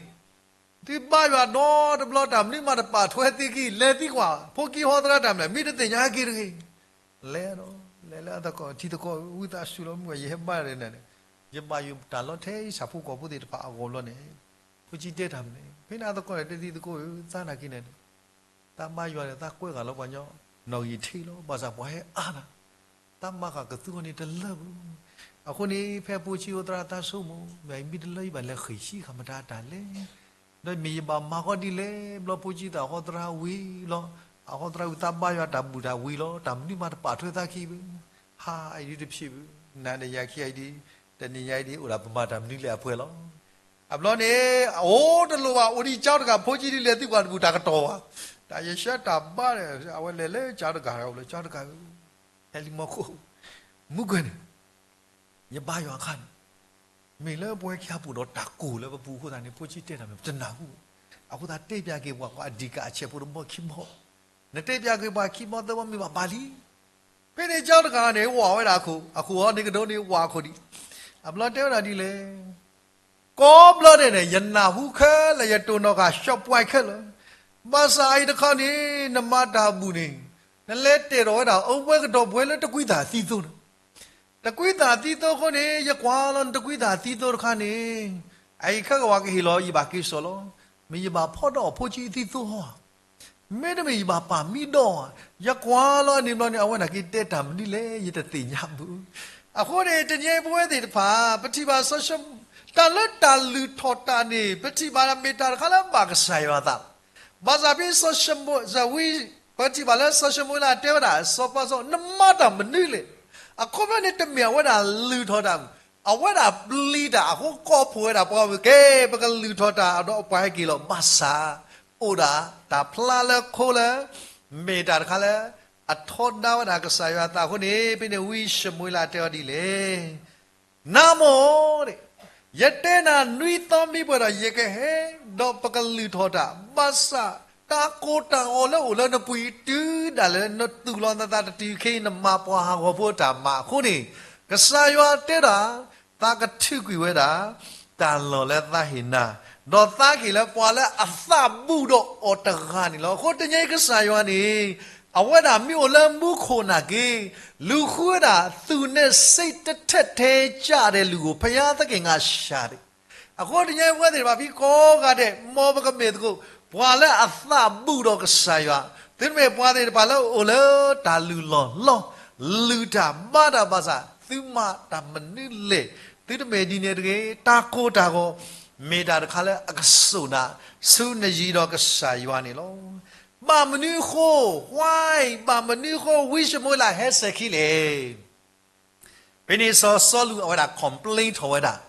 သုဘါယွၤဒီတဘျီတၢ်မနုၤမးတပာ်ထွဲသ့က့ၤ လဲၤသံကွၢ် ဖိဆံးဟီၣ်သရၣ်တၢ်မနုၤလဲၣ် မ့ၢ်တသ့ၣ်ညါက့ၤတဂ့ၤ လဲၤဒီး လဲၤလၢအသကိး ထံသကိး ဝံသးစူၤလီၤ မုၢ်ဂီၤယဟဲဘါန့ၣ်န့ၣ် ယဘါယွၤတၢ်လီၤထဲအံၤဆၣ်ဖိကီၢ်ဖိသ့ၣ်တဖၣ်အဂီၢ်ဘျီန့ၣ် ဖိဆံးတဲတၢ်မနုၤလဲၣ် ဖဲန့ၣ်အသကိးန့ၣ် တဲသံသကိးဧၢ သးနာ်က့ၤန့ၣ် သးဘါယွၤန့ၣ် သးကွဲးဂၤလီၤပှၤညီ နီၣ်ဂံၢ်ထံးလီၤ ဘၣ်ဆၣ်ပှၤဟဲအါနၤ သးမၤဃာ်ကသူအီၤန့ၣ်တလၢပူၤ အဃိန့ၣ် ဖဲဖိဆံးအိၣ်သရၣ်သးဆိကမိၣ် မ့ၢ်အံၤမ့ၢ်တလၢအံၤဘၣ်လဲၤဃ့ၢ်ဆံးဃာ်မတၤတၢ်လဲၣ် ဒီးမ့ၢ်ယဘၣ်မၤဃီဒ်လဲၣ် ဘျီဖိဆံးသးဟီၣ်သရၣ်ဝံၤလီၤ အဟီၣ်သရၣ်ဝံၤသးဘါယွၤတၢ်ဘူၣ်တၢ်ဝံၤလီၤ တၢ်မနုၤမးတပာ်ထွဲသးက့ၤဘၣ် ဟါအံၤဒုတဖျ့ဘၣ် နၤဒီးယၤခံအံၤဒု တနံၤညါအံၤဒု အိၣ်ဒၣ်ပမၤတၢ်မနုၤလဲၣ်အပှဲၤလီၤ အဘျီန့ၣ် အိၣ်တလိၣ်ဘၣ် အိၣ်ဒံးကၠီတဂၤ ဖိဆံးဒုလဲၤသံကွၢ်တဘူၣ်တၢ်ကတီၤဘၣ် တၢ်ယဆၢတၢ်ဘါန့ၣ် အဝဲလဲၤလၢကၠီတဂၤ အိၣ်လၢကၠီတဂၤဧၢ ဟဲလံမီၢ်ခိၣ် မုၢ်ကွဲၤန့ၣ် ယဘါယွၤအခါန့ၣ် မ့ၢ်လၢပဝဲခံဂၤပူၤဒီးတၢ်ကိၢ်လၢပပူၤအဃိသတးန့ၣ် ဖိဆံးတဲတၢ်မ့ၢ် တနၢ်ဟူ အဃိသတးတဲပၠးက့ၤပှၤကွၢ်အဒံးကးအဆဲးဖိတဘီခံဘီ နတဲပၠးက့ၤပှၤခံဘီသၢဘီမ့ၢ်ဘၣ်ဘၣ်လံ ဖဲန့ၣ်ကၠီတဂၤန့ၣ် ဝးဝဲဒၣ်အခိၣ် အခိၣ်အီၤန့ၣ်ကဒိးန့ၣ် ဝးအခိၣ်ဒံး အဘျီတဲဝဲဒၣ်ဒ်လဲၣ် ကိးဘျီဒဲးန့ၣ် ယနၢ်ဟူခဲလၢာ် ယတိၢ်နီၣ်ဃာ် ရှော့ပွိုင် ခဲလၢာ်, ဘၣ်ဆၣ်အအံၤတခီန့ၣ် နမၤတၢ်ဘူၣ်န့ၣ် နလဲၤတဲာ်ထီၣ်ဝဲဒၣ် အဝဲကဒီးပှဲၤလၢတကွံသးသံသိန့ၣ်, တကွံသးသံသိအဃိန့ၣ် ယကွၢ်လီၤနတကွံသးသံသိတခါန့ၣ် အအံၤခဲကဝၤကဟ့ၣ်လီၤ ယဘၣ်က့ၤစိာ်လီၤ. မ့ၢ်ယဘၣ်ဖီဒီးအဖိဆံးသံသိဧါ မ့တမ့ၢ်ယဘၣ်ပာ်မံဒီးဧါ, ယကွၢ်လီၤအန့ၣ်ဘျီန့ၣ် အဝဲဒၣ်က့ၤတဲတၢ်မနုၤလဲၣ် ယတသ့ၣ်ညါဘၣ်. အဃိန့ၣ် တနံၤအံၤပဝဲသ့ၣ်တဖၣ် ပထံၣ်ဘၣ် တၢ်လၢတၢ်လုၢ်ထီၣ်တၢ်န့ၣ် ပထံၣ်ဘၣ်မ့ၢ်တၢ်တခါလၢဘၣ်ကစၢ်ယွၤအသးလီၤ. ဘၣ်ဆၣ်ဖဲ ပထံၣ်ဘၣ်လၢစီၤၡမူၤအ့လးတဲဝဲဒၣ် စီၤပၤစီၤ နမၤတၢ်မနုၤလဲၣ်. အခီပညီန့ၣ် တမ့ၢ်အဝဲဒၣ်လုၢ်ထီၣ်တၢ် အဝဲဒၣ်ပျံၤတၢ်အဃိ ကိးဖှိၣ်ဝဲဒၣ်ပှၤဝံၤက့ၤ ပကလုၢ်ထီၣ်တၢ်ဒီးပှၤဟဲက့ၤလီၤ. ဘၣ်ဆၣ် အိၣ်ဒၣ်တၢ်ဖျါလၢခိလၢ မ့ၢ်တၢ်တခါလၢ အထီဒါဝဲဒၣ်ကစၢ်ယွၤအသးအဃိန့ၣ် ဖဲန့ၣ်ဝံၤစီၤၡမူၤအ့လးတဲအီၤဒ်လဲၣ်, နမိၢ်, ယတဲနၤနွံသီမ့ၢ်ပှဲၤဒီး ယကဟဲ ဒီးပကလုၢ်ထီၣ်တၢ်, ဘၣ်ဆၣ်တၢ်ကိၢ်တၢ်ဂီၤလၢအိၣ်လၢနပူၤအံၤ တုၤဒၣ်လဲာ်နသူၣ်လီၤနသးတတုၤခဲအံၤ နမၤပှၤဟးဂီၤဖိအတၢ်မၤအဃိန့ၣ်, ကစၢ်ယွၤတဲဒၣ် သးကထုးကွံာ်ဝဲဒၣ် တၢ်လီၢ်လၢသးဟ့ၣ်နၤ, ဒီးသးကဟ့ၣ်လၢပှၤလၢအသးဘူၣ်ဒီးအီၤတဂၤန့ၣ်လီၤ. အဃိတနံၤအံၤကစၢ်ယွၤန့ၣ် အဝဲဒၣ်မ့ၢ်အိၣ်လၢမူခိၣ်နာ်က့ လူၤဃုဝဲဒၣ် သူၣ်န့ၣ်စ့တထဲထဲကၢ်ဒဲးလူၤဧိၤ ဘုရားသခင်ငါရှာတယ်. အဃိတနံၤအံၤပဝဲသ့ၣ်တဖၣ်ဖဲကိးဂၤဒဲး မ်ပကမ့ၢ်သကိး ပှၤလၢအသးဘူၣ်ဒီးကစၢ်ယွၤ, သုတမ့ၢ်ပှၤသ့ၣ်တဖၣ်လၢအိၣ်လၢတၢ်လုၢ်လီၢ်လီၢ်, လုၢ်တၢ်ဘါတၢ်ဘၣ်ဆၣ် သုမၤတၢ်မနုၤလဲၣ်, သုတမ့ၢ်ဒ်န့ၣ်တဂ့ၤ, တၢ်ကိၢ်တၢ်ဂီၤ မ့ၢ်တၢ်တခါလၢအကစိာ်နၤ ဆူနယံၤဒီးကစၢ်ယွၤန့ၣ်လီၤ. ဘၣ်မနုၤအဃိ, why, ဘၣ်မနုၤအဃိ ဝံစီၤၡမူၤအ့လးဟဲစဲၤခံလဲၣ်. ဖဲန့ၣ်စီၤစီလူးအဝဲဒၣ် complain ထီၣ်ဝဲဒၣ်,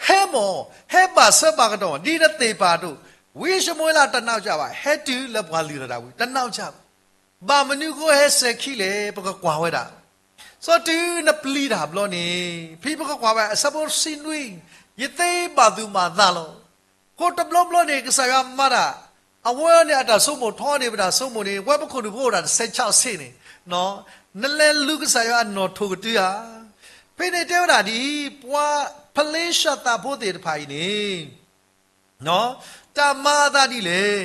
ဟဲမၢ်, ဟဲဘၣ်ဆၢဘၣ်ကတီၢ် ဒ်နသ့ၣ်ပာ်ဒိၣ်, ဝံစီၤၡမူၤအ့လးတနၢ်ကၢ်ဘၣ်, ဟဲတုၤလၢပှၤလုၢ်ထီၣ်တၢ်ဝံၤ တနၢ်ကၢ်ဘၣ်. ဘၣ်မနုၤအဃိဟဲစဲၤခံလဲၣ် ပကကွၢ်ဝဲဒၣ်. စီၤတုၤနပျံၤတၢ်ဘျီန့ၣ် ဖဲပကကွၢ်ဝဲအဆၢဖိတဆံနွံ, ယသ့ဘၣ်သူၣ်ဘၣ်သးလီၤ. အဃိတဘျီဘျီန့ၣ် ကစၢ်ယွၤမၤတၢ်, အဝဲန့ၣ်အတၢ်ဆိကမိၣ်ထီန့ၣ် ပတၢ်ဆိကမိၣ်န့ၣ် ဝဲပခိၣ်နူာ်ဖိအိၣ်ဒၣ်တဆဲးဆံးဆ့န့ၣ်, နလဲၤလူၤကစၢ်ယွၤအနီၣ်ထိၣ်ကတုၤဧါ. ဖဲန့ၣ်တဲဝဲဒၣ်ဒ်အံၤ, ပှၤဖလ့ၡသးဖိသ့ၣ်တဖၣ်အံၤန့ၣ် တၢ်မၤအသးဒ်လဲၣ်.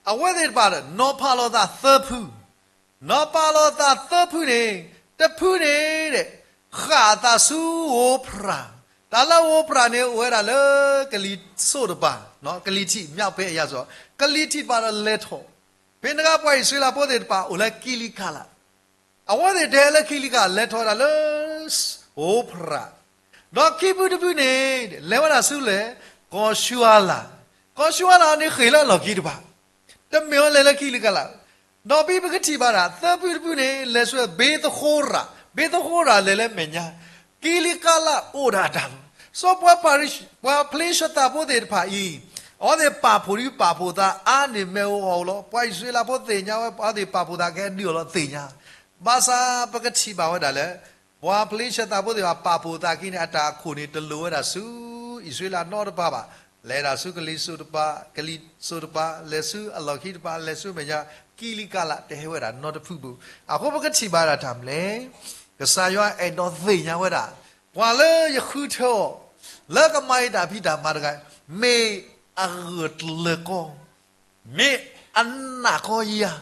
အဝဲသ့ၣ်တဖၣ်ဒီး နီၤဖးလီၤသးသၢဖု, နီၤဖးလီၤသးသၢဖုန့ၣ်, တဖုန့ၣ် ဃၣ်အသးဆူဧိၤဖရၣ်, တၢ်လၢအိဖရးန့ၣ် အိၣ်ဝဲဒၣ်လၢကလံၤစိးတပၤ, ကလံၤထံး မြောက်ဖက်အရာဇဝင်, ကလံၤထံးတပၤဒီးလဲၤထီၣ်, ဖဲန့ၣ်အခါပှၤအံၣ်စရ့လးဖိသ့ၣ်တဖၣ်အိၣ်လၢကံလံကလး, အဝဲသ့ၣ်တဟဲလၢကံလံကလး လဲၤထီၣ်ဝဲဒၣ်လၢ အိဖရး, ဒီးခံဖုတဖုန့ၣ် လဲၤဝဲဒၣ်ဆူလဲၣ်, ကီၢ်ၡူအၤလး, ကီၢ်ၡူအၤလးန့ၣ်ဃ့ၢ်လၢအလီၢ်ခံတပၤ တမ့ၢ်ဝဲလဲၤလၢကံလံကလး, ဒီးဖဲပကထံၣ်ဘၣ်ဒၣ် သၢဖုတဖုန့ၣ် လဲၤဆူဘ့သဃိရး, ဘ့သဃိရးလဲၤလၢမဲာ်ညါ, ကံလံကလးအိၣ်ဒၣ်တၢ်လီၤ. စီၤပၤ ပၤဖလ့ၡသးဖိသ့ၣ်တဖၣ်အံၤ အဝဲသ့ၣ်ပာ်ဖှိၣ်ဒုးပာ်ဖှိၣ်သးအါန့ၢ်မ့ၢ်အိၣ်အီၤလီၤ. ပှၤအံၣ်စရ့လးဖိသ့ၣ်ညါဝဲ အဝဲသ့ၣ်ပာ်ဖှိၣ်သးကဟဲဒုးအီၤလီၤသ့ၣ်ညါ, ဘၣ်ဆၣ်ပကထံၣ်ဘၣ်ဝဲဒၣ်လၢ ပှၤဖလ့ၡသးဖိသ့ၣ်တဖၣ်ပာ်ဖှိၣ်သးခံန့ၣ် အတၢ်အခိၣ်န့ၣ် တလိၣ်ဝဲဒၣ်ဆူအံၣ်စရ့လးနီတပၤဘၣ်. လဲၤဒၣ်ဆူကလံၤစိးတပၤ, ကလံၤစိးတပၤ, လဲၤဆူအလီၢ်ခံတပၤ, လဲၤဆူမဲာ်ညါ, ကံလံကလးတဟဲဝဲဒၣ်နီတဖုဘၣ်. အဃိပကထံၣ်ဘၣ်ဒၣ်တၢ်မနုၤလဲၣ်, ကစၢ်ယွၤအဲၣ်ဒိးသ့ၣ်ညါဝဲဒၣ် ပှၤလၢယဃုထၢအီၤ လၢကမၤယတၢ်ဖံးတၢ်မၤတဂၤ မ့ၢ်အဂၢၢ်တလၢၤကီ မ့ၢ်အနာ်ကီယၤ,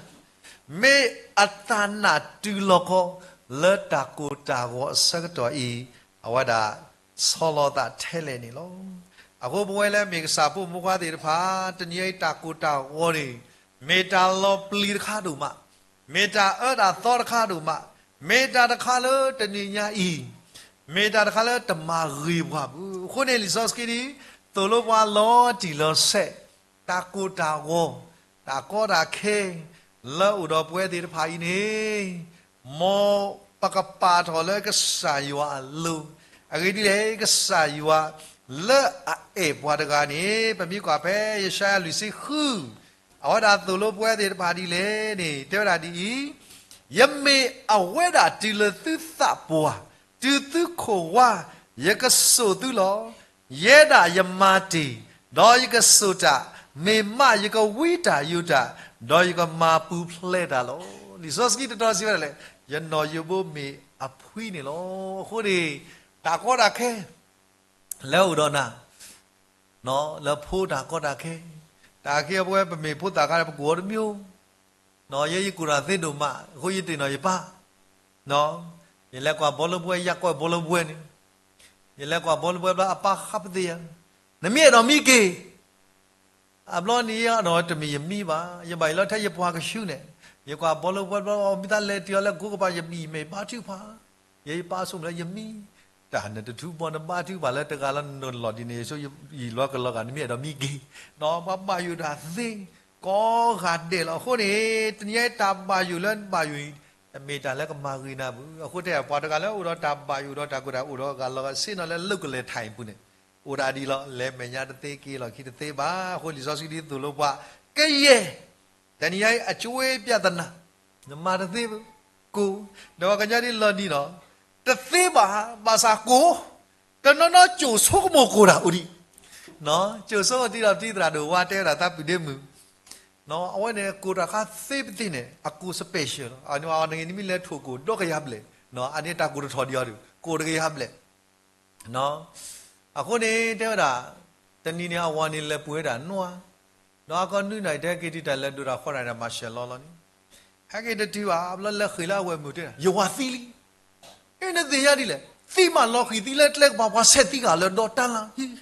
မ့ၢ်အတၢ်နာ်တုၤလီၤကီ လၢတၢ်ကိၢ်တၢ်ဂီၤအဆၢကတီၢ်အံၤ, အဝဲဒၣ်ဆီလီၤသးထဲလဲၣ်န့ၣ်လီၤ. အဃိပဝဲလၢမ့ၢ်ကစၢ်ဖိမုၣ်ဖိခွါသ့ၣ်တဖၣ် တနံၤအံၤတၢ်ကိၢ်တၢ်ဂီၤန့ၣ် မ့ၢ်တၢ်လီၤပျံၤတခါဒိၣ်မး, မ့ၢ်တၢ်အၢတၢ်သီတခါဒိၣ်မး, မ့ၢ်တၢ်တခါလၢတနံၤညါအံၤ မ့ၢ်တၢ်တခါလၢတမၤဂ့ၤပှၤဘၣ်. အဃိန့ၣ် လံာ်စီဆှံဒ် သိၣ်လိပှၤလီၤတံၢ်လီၤဆဲး, တၢ်ကိၢ်တၢ်ဂီၤ, တၢ်ကီတၢ်ခဲ လၢအိၣ်ဒီးပဝဲသ့ၣ်တဖၣ်အံၤန့ၣ် မ်ပကပာ်ထီၣ်လၢကစၢ်ယွၤအလိၤ, အဂ့ၢ်ဒ်လဲၣ် ကစၢ်ယွၤလၢအအဲၣ်ပှၤတဂၤန့ၣ် ပမ့ၢ်ကွၢ်ဖဲ ယၡါယၤလွံၢ်ဆံဃု အဝဲဒၣ်သိၣ်လိပဝဲသ့ၣ်တဖၣ်ဒ်လဲၣ်န့ၣ် တဲဝဲဒၣ်ဒ်အံၤ, ယမ့ၢ်အဝဲဒၣ်တုၤလၢသုသးပှၢ်, တုၤသုခိၣ်ဝါ, ယကစိာ်သုလီၤ. ယဲဒၣ်ယမၤတ့ၢ်, ဒီးယကစိာ်တၢ်, မ့ၢ်မးယကဝံတၢ်ယိးတၢ်, ဒီးယကမၤပူၤဖျဲးတၢ်လီၤ. လံာ်စီဆှံတတီၤစံးဝဲဒၣ်လဲၣ်, ယနီၢ်ယိးဘိမ့ၢ်အဖှံန့ၣ်လီၤ. အဃိန့ၣ် တၢ်ကီတၢ်ခဲ လၢအိၣ်ဒီးနၤ လၢဖိတၢ်ကီတၢ်ခဲ, တၢ်ကီတၢ်ခဲအဝဲ ပမ့ၢ်ဖိသၣ်ခါန့ၣ် ပကူၣ်အီၤတမံၤ, ယဲယကူၣ်တၢ်သ့ဒိၣ်မး အဃိယတ့ၢ်နီၢ်ယပၢ်, ယလဲၤကွၢ်ဘီလၢပှဲၤ ယကွၢ်ဘီလၢပှဲၤန့ၣ်, ယလဲၤကွၢ်ဘီလၢပှဲၤဘျီ အပၢ်ဃါပသ့ယၤ, နမ့ၢ်အဲၣ်ဒိးမံက့ၤ အဘျီန့ၣ်ဒီးတမ့ၢ်ယမံဘၣ်, ယဘၣ်အံၤလီၤထဲယပှၤကဆူန့ၣ်, ယကွၢ်ဘီလၢပှဲၤဘျီ မ့ၢ်သးလဲၤတ့ၢ်အီၤလၢကိးကပၤ ယမံမ့ၢ်ဘါထုကဖၣ်, ယဲယပၢ်ဆိကမိၣ်လၢယမံ, တၢ်နတထူဘီနဘါထုကဖၣ်လၢတဂၤလီၤ နလီၢ်ဒ်န့ၣ် ယဆိယံာ်လီၤကလီၤဂာ် နမ့ၢ်အဲၣ်ဒိးမံက့ၤ, ပှၤဘၣ်ယိၣ်တၢ်သ့ ကိးဂၤဒဲးလီၤ. အဃိန့ၣ် တနံၤအံၤတၢ်ဘၣ်ယိၣ်လၢနဘၣ်ယိၣ်အံၤ တမ့ၢ်တၢ်လၢကမၤဂ့ၤနၤဘၣ်. အဃိတဲ ပှၤတဂၤလၢအိၣ်ဒီးတၢ်ဘၣ်ယိၣ်ဒီးတၢ်ကိၢ်တၢ်ဂီၤ အိၣ်ဒီးဂၤလီၤဂာ်ဆ့ၣ်နီၤလၢလိာ်ကလဲာ်ထၣ်အံၤပူၤန့ၣ်, အိၣ်ဒၣ်ဒ်လီၤ လဲၤမဲာ်ညါတသ့က့ၤလီၢ်ခံတသ့ဘၣ်. အဃိလံာ်စီဆှံဒ်သိၣ်လိပှၤ ကယဲၢ် တနံၤအံၤ အကၠွ့ပျၢ်သနၤ, နမၤတသ့ဘၣ်, ကိၢ်, ဒီးပှၤကညီဒ်လီၤဒ်နီၤ, တသ့ဘၣ်, ဘၣ်ဆၣ်ကိၢ်, တနီၤနီၤကၠိၣ်ဆိကမိၣ်ကိၢ်တၢ်အိၣ်ဒံး, ကၠိၣ်ဆိတံၤဒီးတံၤသရၣ်ဒိၣ်ဝါ တဲဝဲဒၣ်သးပုၢ်ဒ့မုၣ်, အဝဲန့ၣ်ကိၢ်တၢ်ခါသ့ပသ့ၣ်န့ၣ် အကိၢ် special လီၤ. အန့ၣ်နမ့ၢ်လဲၤထိၣ်ကိၢ်ဒီကယၤဘျဲၣ်, အန့ၣ်တၢ်ကိၢ်တထီၣ်ဒံးအီၤဒီး ကိၢ်တကယၤဘျဲၣ် အဃိန့ၣ် တဲဝဲဒၣ်, တနံၤန့ၣ် အဝၤန့ၣ်လဲၤပှ့ၤဝဲဒၣ်နွံ, ဒီးအကီၢ်နွံနၤအံၤ တဟဲက့ၤတုၤတၢ်လဲၤဒိးတၢ်ဃီတၢ်န့ၣ် မၤရှဲလီၤလီၤန့ၣ်, ဟဲက့ၤတတုၤဘၣ်, ဘျီလဲၤဃ့ၢ်လၢအဝဲၢ်မုၢ်တဲဒၣ် ယဝၤသံလံ. အ့ နသ့ၣ်ညါဒ်လဲၣ်, သံမးလီၤဃံၤသံလၢကျဲကပၤ ပှၤဆဲးသံဂၤလၢဒီတၢ်လၢ,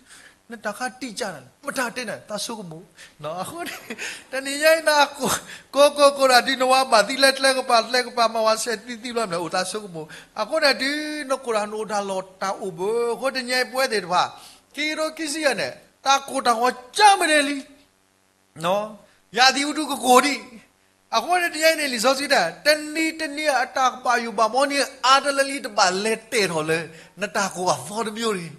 နတၢ်ခါတံၢ်ကၢ်နၤလဲၣ်, မတၤတဲနၤ သးဆိကမိၣ် အဃိန့ၣ် တနံၤညါအံၤ နကိၢ်ကိၢ်ကိၢ်တၢ်ဒုး နဝၤဘၣ်သံလၢကျဲကပၤ ကျဲကပၤမၤဝၤဆဲးသံသံဘျီန့ၣ် အိၣ်သးဆိကမိၣ်, အဃိန့ၣ်ဒုး နကိၢ်တၢ်နအိၣ်တၢ်လီၢ်တၢ်အိၣ်ဘၣ်. အဃိတနံၤအံၤပဝဲသ့ၣ်တဖၣ် ခံကထိခံဆံယဲၢ်န့ၣ် တၢ်ကိၢ်တၢ်ဂီၤကၢ်မနုၤလံ ယၤသံးအူဒူကကိၢ်ဒံး. အဃိန့ၣ်တနံၤအံၤန့ၣ် လံာ်စီဆှံတဲ တနံၤတနံၤအတၢ်ဘၣ်ယိၣ်ဘၣ်ဘီန့ၣ် အါတလၢလံ တဘၣ်လဲၤတဲာ်ထီၣ်လၢ နတၢ်ကိၢ်အသီတမံၤန့ၣ်.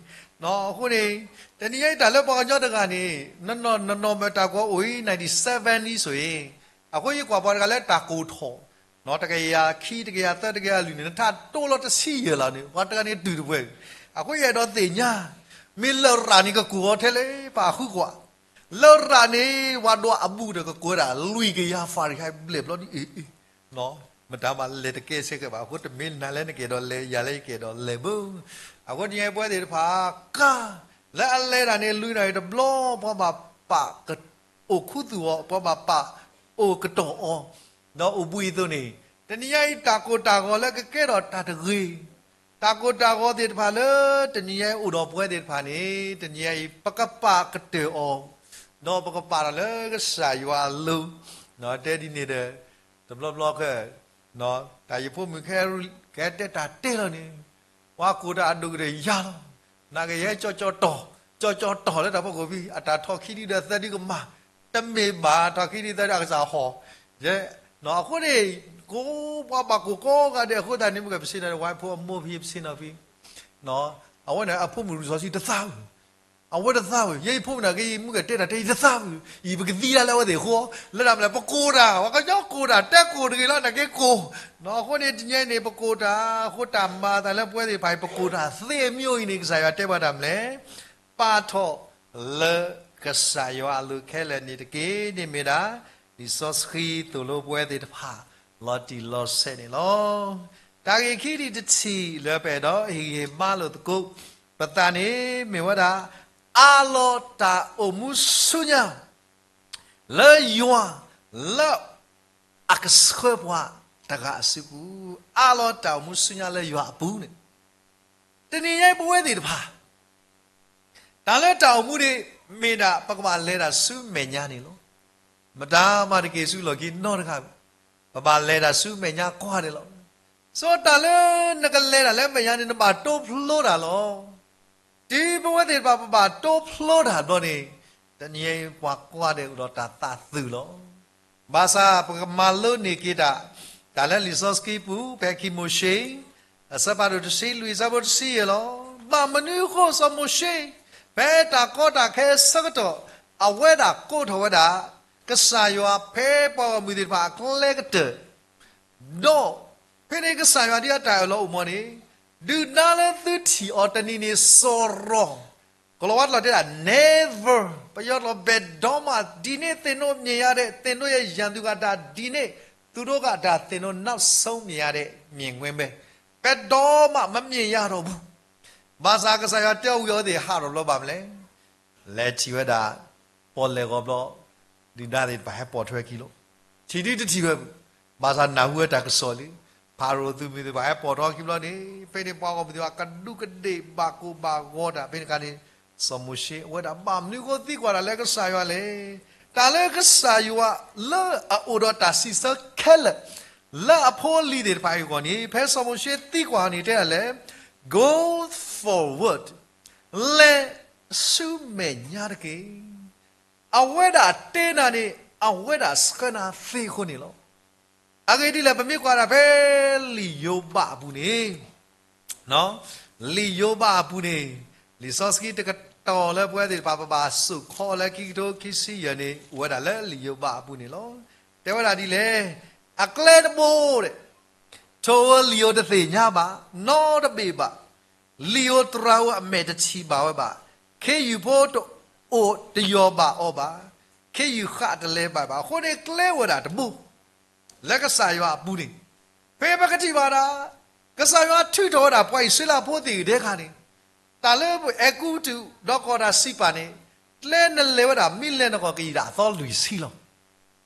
အဃိန့ၣ် တနံၤအံၤတၢ်လၢပှၤကညီတဂၤန့ၣ် နနီၢ်မ့ၢ်တၢ်ကိၢ်အိၣ်အံၤ ninety sevenအံၤဆိၣ်အံၤ, အဃိယကွၢ်ပှၤတဂၤလၢတၢ်ကိၢ်ထီၣ် တကယၤခံ တကယၤသၢ တကယၤလွံၢ်န့ၣ် နထးတိၢ်လီၤတဆံယဲၢ်လီၤန့ၣ် ပှၤတဂၤန့ၣ်တုၤတပှဲၤ. အဃိယအဲၣ်ဒိးသ့ၣ်ညါ မ့ၢ်လရာ်န့ၣ်ကကိၢ်အီၤထဲလဲၣ် ပာ်ဃုကွၢ် လရာ်န့ၣ် ပှၤဒွးအဘူးဒီးကကိၢ်ဝဲဒၣ် လွံၢ်ကယၤ Fahrenheit ဘျဲၣ်ဘျီဒ်အံၤ, မတၤမးလဲၤတကဲစ့ၢ်ကီးဘၣ်. အဃိတမ့ၢ်နၤလၢနကအဲၣ်ဒိးလဲၤ ယၤလၢယကအဲၣ်ဒိးလဲၤဘၣ်. အဃိတနံၤအံၤပဝဲသ့ၣ်တဖၣ် ကါ လၢအလဲၤတၢ်န့ၣ် လွံၢ်နၣ်ရံၣ်တဘျီ ပှၤဘၣ်ပာ် အိၣ်ခူသူၣ်အီၤ ပှၤဘၣ်ပာ်အိၣ်ကတီၢ်အီၤ, ဒီးအိၣ်ဘှံးအသိးန့ၣ် တနံၤညါအံၤတၢ်ကိၢ်တၢ်ဂီၤလၢကကဲထီၣ်တၢ်တဂ့ၤ တၢ်ကိၢ်တၢ်ဂီၤသ့ၣ်တဖၣ်လၢတနံၤညါအံၤအိၣ်ဒီးပဝဲသ့ၣ်တဖၣ်န့ၣ်, တနံၤညါအံၤ ပကပာ်ကတၢၢ်အီၤ, ဒီးပကပာ်ထီၣ်လၢကစၢ်ယွၤအလိၤ, တဲဒ်န့ၣ်ဒီး, တဘျီဘျီခဲ တၢ်ယဖိမုၣ်ခဲ ကဟဲတဲတၢ်တဲလီၤန့ၣ်, ပှၤကိၢ်တၢ်အဒိၣ်ကတၢၢ်ယၤလီၤ. နာ်က့ယဟဲကၠီကၠီတီၢ်, ကၠီကၠီတီၢ်လၢတၢ်ဖီခိၣ်ဖံ, အတၢ်ထီၣ်ခံဒုဒီးသၢဒုကမၤ, တမ့ၢ်ဘၣ်ထီၣ်ခံဒုသၢဒုအကစၢ်ဟီၣ်, ယဲ, အဃိန့ၣ်, ကိးပှၤဘၣ်ကိၢ်ကိးဂၤဒဲးအဃိသတးန့ၣ် မ့ၢ်ကပစ့နၤဒီး ဝဲဖိအမိၢ်ဖံပစ့နီၤဖံ, အဝဲန့ၣ်အဖိမုၣ်ရူၢ်စီဆှံတသးဝံၣ်, အဝဲတသးဝံၣ်, ယဲယဖိမုၣ်နာ်က့ ယမုၢ်ကတဲတၢ်တဲယတသးဝံၣ်, ယပကသံဒၣ်လၢအဝဲသ့ၣ်အဃိ, လၢတၢ်မနုၤလဲၣ် ပကိၢ်တၢ်, ပှၤကညီကိၢ်တၢ် တဲကိၢ်တဂ့ၤလီၤ နာ်က့ကိၢ်, အဃိန့ၣ် တနံၤအံၤန့ၣ် ပကိၢ်တၢ်, အဃိတၢ်မၤအသးလၢပဝဲသ့ၣ်တဖၣ်အံၤ ပကိၢ်တၢ်သ့အမျိုးအံၤန့ၣ် ကစၢ်ယွၤတဲပှၤတၢ်မနုၤလဲၣ်, ပာ်ထီၣ်လၢကစၢ်ယွၤအလိၤခဲလၢာ်န့ၣ်တက့ၢ်. န့ၣ်မ့ၢ်ဒၣ် လံာ်စီဆှံသိၣ်လိပဝဲသ့ၣ်တဖၣ် လီၤတံၢ်လီၤဆဲးန့ၣ်လီၤ. တၢ်ဂ့ၢ်ခံထံၣ်တထံၣ်လၢပအဲၣ်ဒိးဟ့ၣ်ဂံၢ်ဟ့ၣ်ဘါလိာ်သကိးပသးန့ၣ် မ့ၢ်ဝဲဒၣ် အးလီၤတၢ်အိၣ်မူဆူညါ လၢယွၤ လၢအကဆှၢပှၤတဂၤအစုပူၤ, အးလီၤတၢ်အိၣ်မူဆူညါလၢယွၤအပူၤန့ၣ်, တနံၤညါအံၤပဝဲသ့ၣ်တဖၣ် တၢ်လၢတၢ်အိၣ်မူန့ၣ် မ့ၢ်ဒၣ်ပကဘၣ်လဲၤတၢ်ဆူမဲာ်ညါန့ၣ်လီၤ. မတၤမၤတက့ၢ်ဆူလီၢ်ခံနီတဂၤ, ပဘၣ်လဲၤတၢ်ဆူမဲာ်ညါကိးဂၤဒဲးလီၤ. ဆိတၢ်လၢနကလဲၤတၢ်လၢမဲာ်ညါန့ၣ် နဘၣ်တိဖျိတၢ်လီၤ. တုၤပဝဲသ့ၣ်တဖၣ်ပဘၣ်တိဖျိတၢ်ဘျီန့ၣ်, တနံၤအံၤပှၤကိးဂၤဒဲးအိၣ်ဒီးတၢ်သးသုးလီၤ. ဘၣ်ဆၣ်ပကမၤလိန့ၢ်က့ၤတၢ်, တၢ်လၢလံာ်စီဆှံပူၤ ဖဲခံမိၤၡ့ အဆၢဖးဒိၣ်တဆံလွံၢ် အဆၢဖိတဆံယဲၢ်လီၤ. ဘၣ်မနုၤအဃိစီၤမိၤၡ့ ဖဲတၢ်ကီတၢ်ခဲအဆၢကတီၢ် အဝဲဒၣ်ကိးထီၣ်ဝဲဒၣ် ကစၢ်ယွၤဖဲပှၤဂီၢ်မုၢ်သ့ၣ်တဖၣ်အကျဲကတၢၢ် ဒီး ဖဲန့ၣ်ကစၢ်ယွၤဒ်အတၢ်အၢၣ်လီၤအိၣ်မးန့ၣ်, ဒုၣ်ဒါလၢသုထံၣ်အီၤတနံၤန့ၣ်စီၤရီၤ, ကလီၤဝါတလီၤတဲဒၣ် never, ပယီၤတလီၤ ဘယ်တော့မှ ဒီနေ့သင်တို့မြင်ရတဲ့ သင်တို့ရဲ့ရန်သူက ဒါဒီနေ့ သူတို့က ဒါသင်တို့နောက်ဆုံးမြင်ရတဲ့ မြင်ကွင်းပဲ, ဘယ်တော့မှ မမြင်ရတော့ဘူး. ဘၣ်ဆၣ်ကစၢ်ယွၤတဲအီၤဝံၤအဝဲသ့ၣ်ဟးထီၣ်ဘျီဘၣ်မနုၤလဲၣ် လဲၤထံၣ်ဝဲဒၣ် ပီၣ်လဲၣ်ဂီၤဘျီ, ဒုၣ်ဒါသ့ၣ်တဖၣ်ဟဲပိာ်ထွဲခံလီၤ. ထံၣ်ဒုတထံၣ်ဝဲ, ဘၣ်ဆၣ်နၢ်ဟူဝဲတၢ်ကစီၣ်လံ, ဖၤရိၤသုးမုၢ်သ့ၣ်တဖၣ်ဟဲပိာ်ထွဲခံဘျီန့ၣ်, ဖဲန့ၣ်ပှၤဂီၢ်မုၢ်သ့ၣ်တဖၣ်ကဒူးကဒ့ၣ်ဘၣ်ကိၢ်ဘၣ်ဂီၤတၢ် ဖဲန့ၣ်အခါန့ၣ်, စီၤမိၤၡ့အဝဲဒၣ်ဘၣ်မနုၤအဃိသံကွၢ်တၢ်လၢကစၢ်ယွၤလဲၣ်. တၢ်လၢကစၢ်ယွၤလၢအအိၣ်ဒီးတၢ်စံးဆၢခဲလၢာ် လၢအဖိအလံၤသ့ၣ်တဖၣ်အံၤအဂီၢ်န့ၣ်, ဖဲစီၤမိၤၡ့သံကွၢ်န့ၣ်တဲဒၣ်လဲၣ်, Go forward, လဲၤဆူမဲာ်ညါတက့ၢ်. အဝဲဒၣ်တဲနၤန့ၣ် အဝဲဒၣ်ဆှၢနၤသ့အဃိန့ၣ်လီၤ. အဂ့ၢ်ဒ်လဲၣ် ပမ့ၢ်ကွၢ်ဒၣ်ဖဲလံာ်ယိၤဘးအပူၤန့ၣ်, လံာ်ယိၤဘးအပူၤန့ၣ်, လံာ်စီဆှံတကတီၢ်လၢပဝဲသ့ၣ်တဖၣ် ပဘၣ်စိာ်ခီလၢခံကထိခံဆံယဲၢ်န့ၣ် အိၣ်ဝဲဒၣ်လၢလံာ်ယိၤဘးအပူၤန့ၣ်လီၤ. တဲဝဲဒၣ်ဒ်လဲၣ်, အကျဲတဘိ, ထိၣ်ဧိၤလံာ်ဧိၤတသ့ၣ်ညါဘၣ်, နီတဘ့ၣ်ဘၣ်, လံာ်ဧိၤသရၣ်ဧိၤအမဲာ်တထံၣ်ဘၣ်ဝဲဘၣ်, ခ့ယုၢ်ဖိတအိၣ်တယီၤဘၣ်အီၤဘၣ်, ခ့ယုၢ်ဃးတလဲၤဘၣ်ဘၣ်, အဃိန့ၣ်ကျဲအိၣ်ဝဲဒၣ်တဘိ လၢကစၢ်ယွၤအပူၤန့ၣ်, ဖဲပကထံၣ်ဘၣ်ဒၣ်, ကစၢ်ယွၤထုးထီၣ်ဝဲဒၣ်ပှၤအံၣ်စရ့လးဖိသ့ၣ်ဂ့ၤဒဲခါန့ၣ်, တၢ်လၢအဲၤကူပတူး ဒီးကီၢ်တၢ်စံးပာ်န့ၣ်, ကျဲနလဲၤဝဲဒၣ် မ့ၢ်လဲၤနဂီၢ်ကယံာ်ဒၣ်အသီလွံၢ်ဆံလီၤ.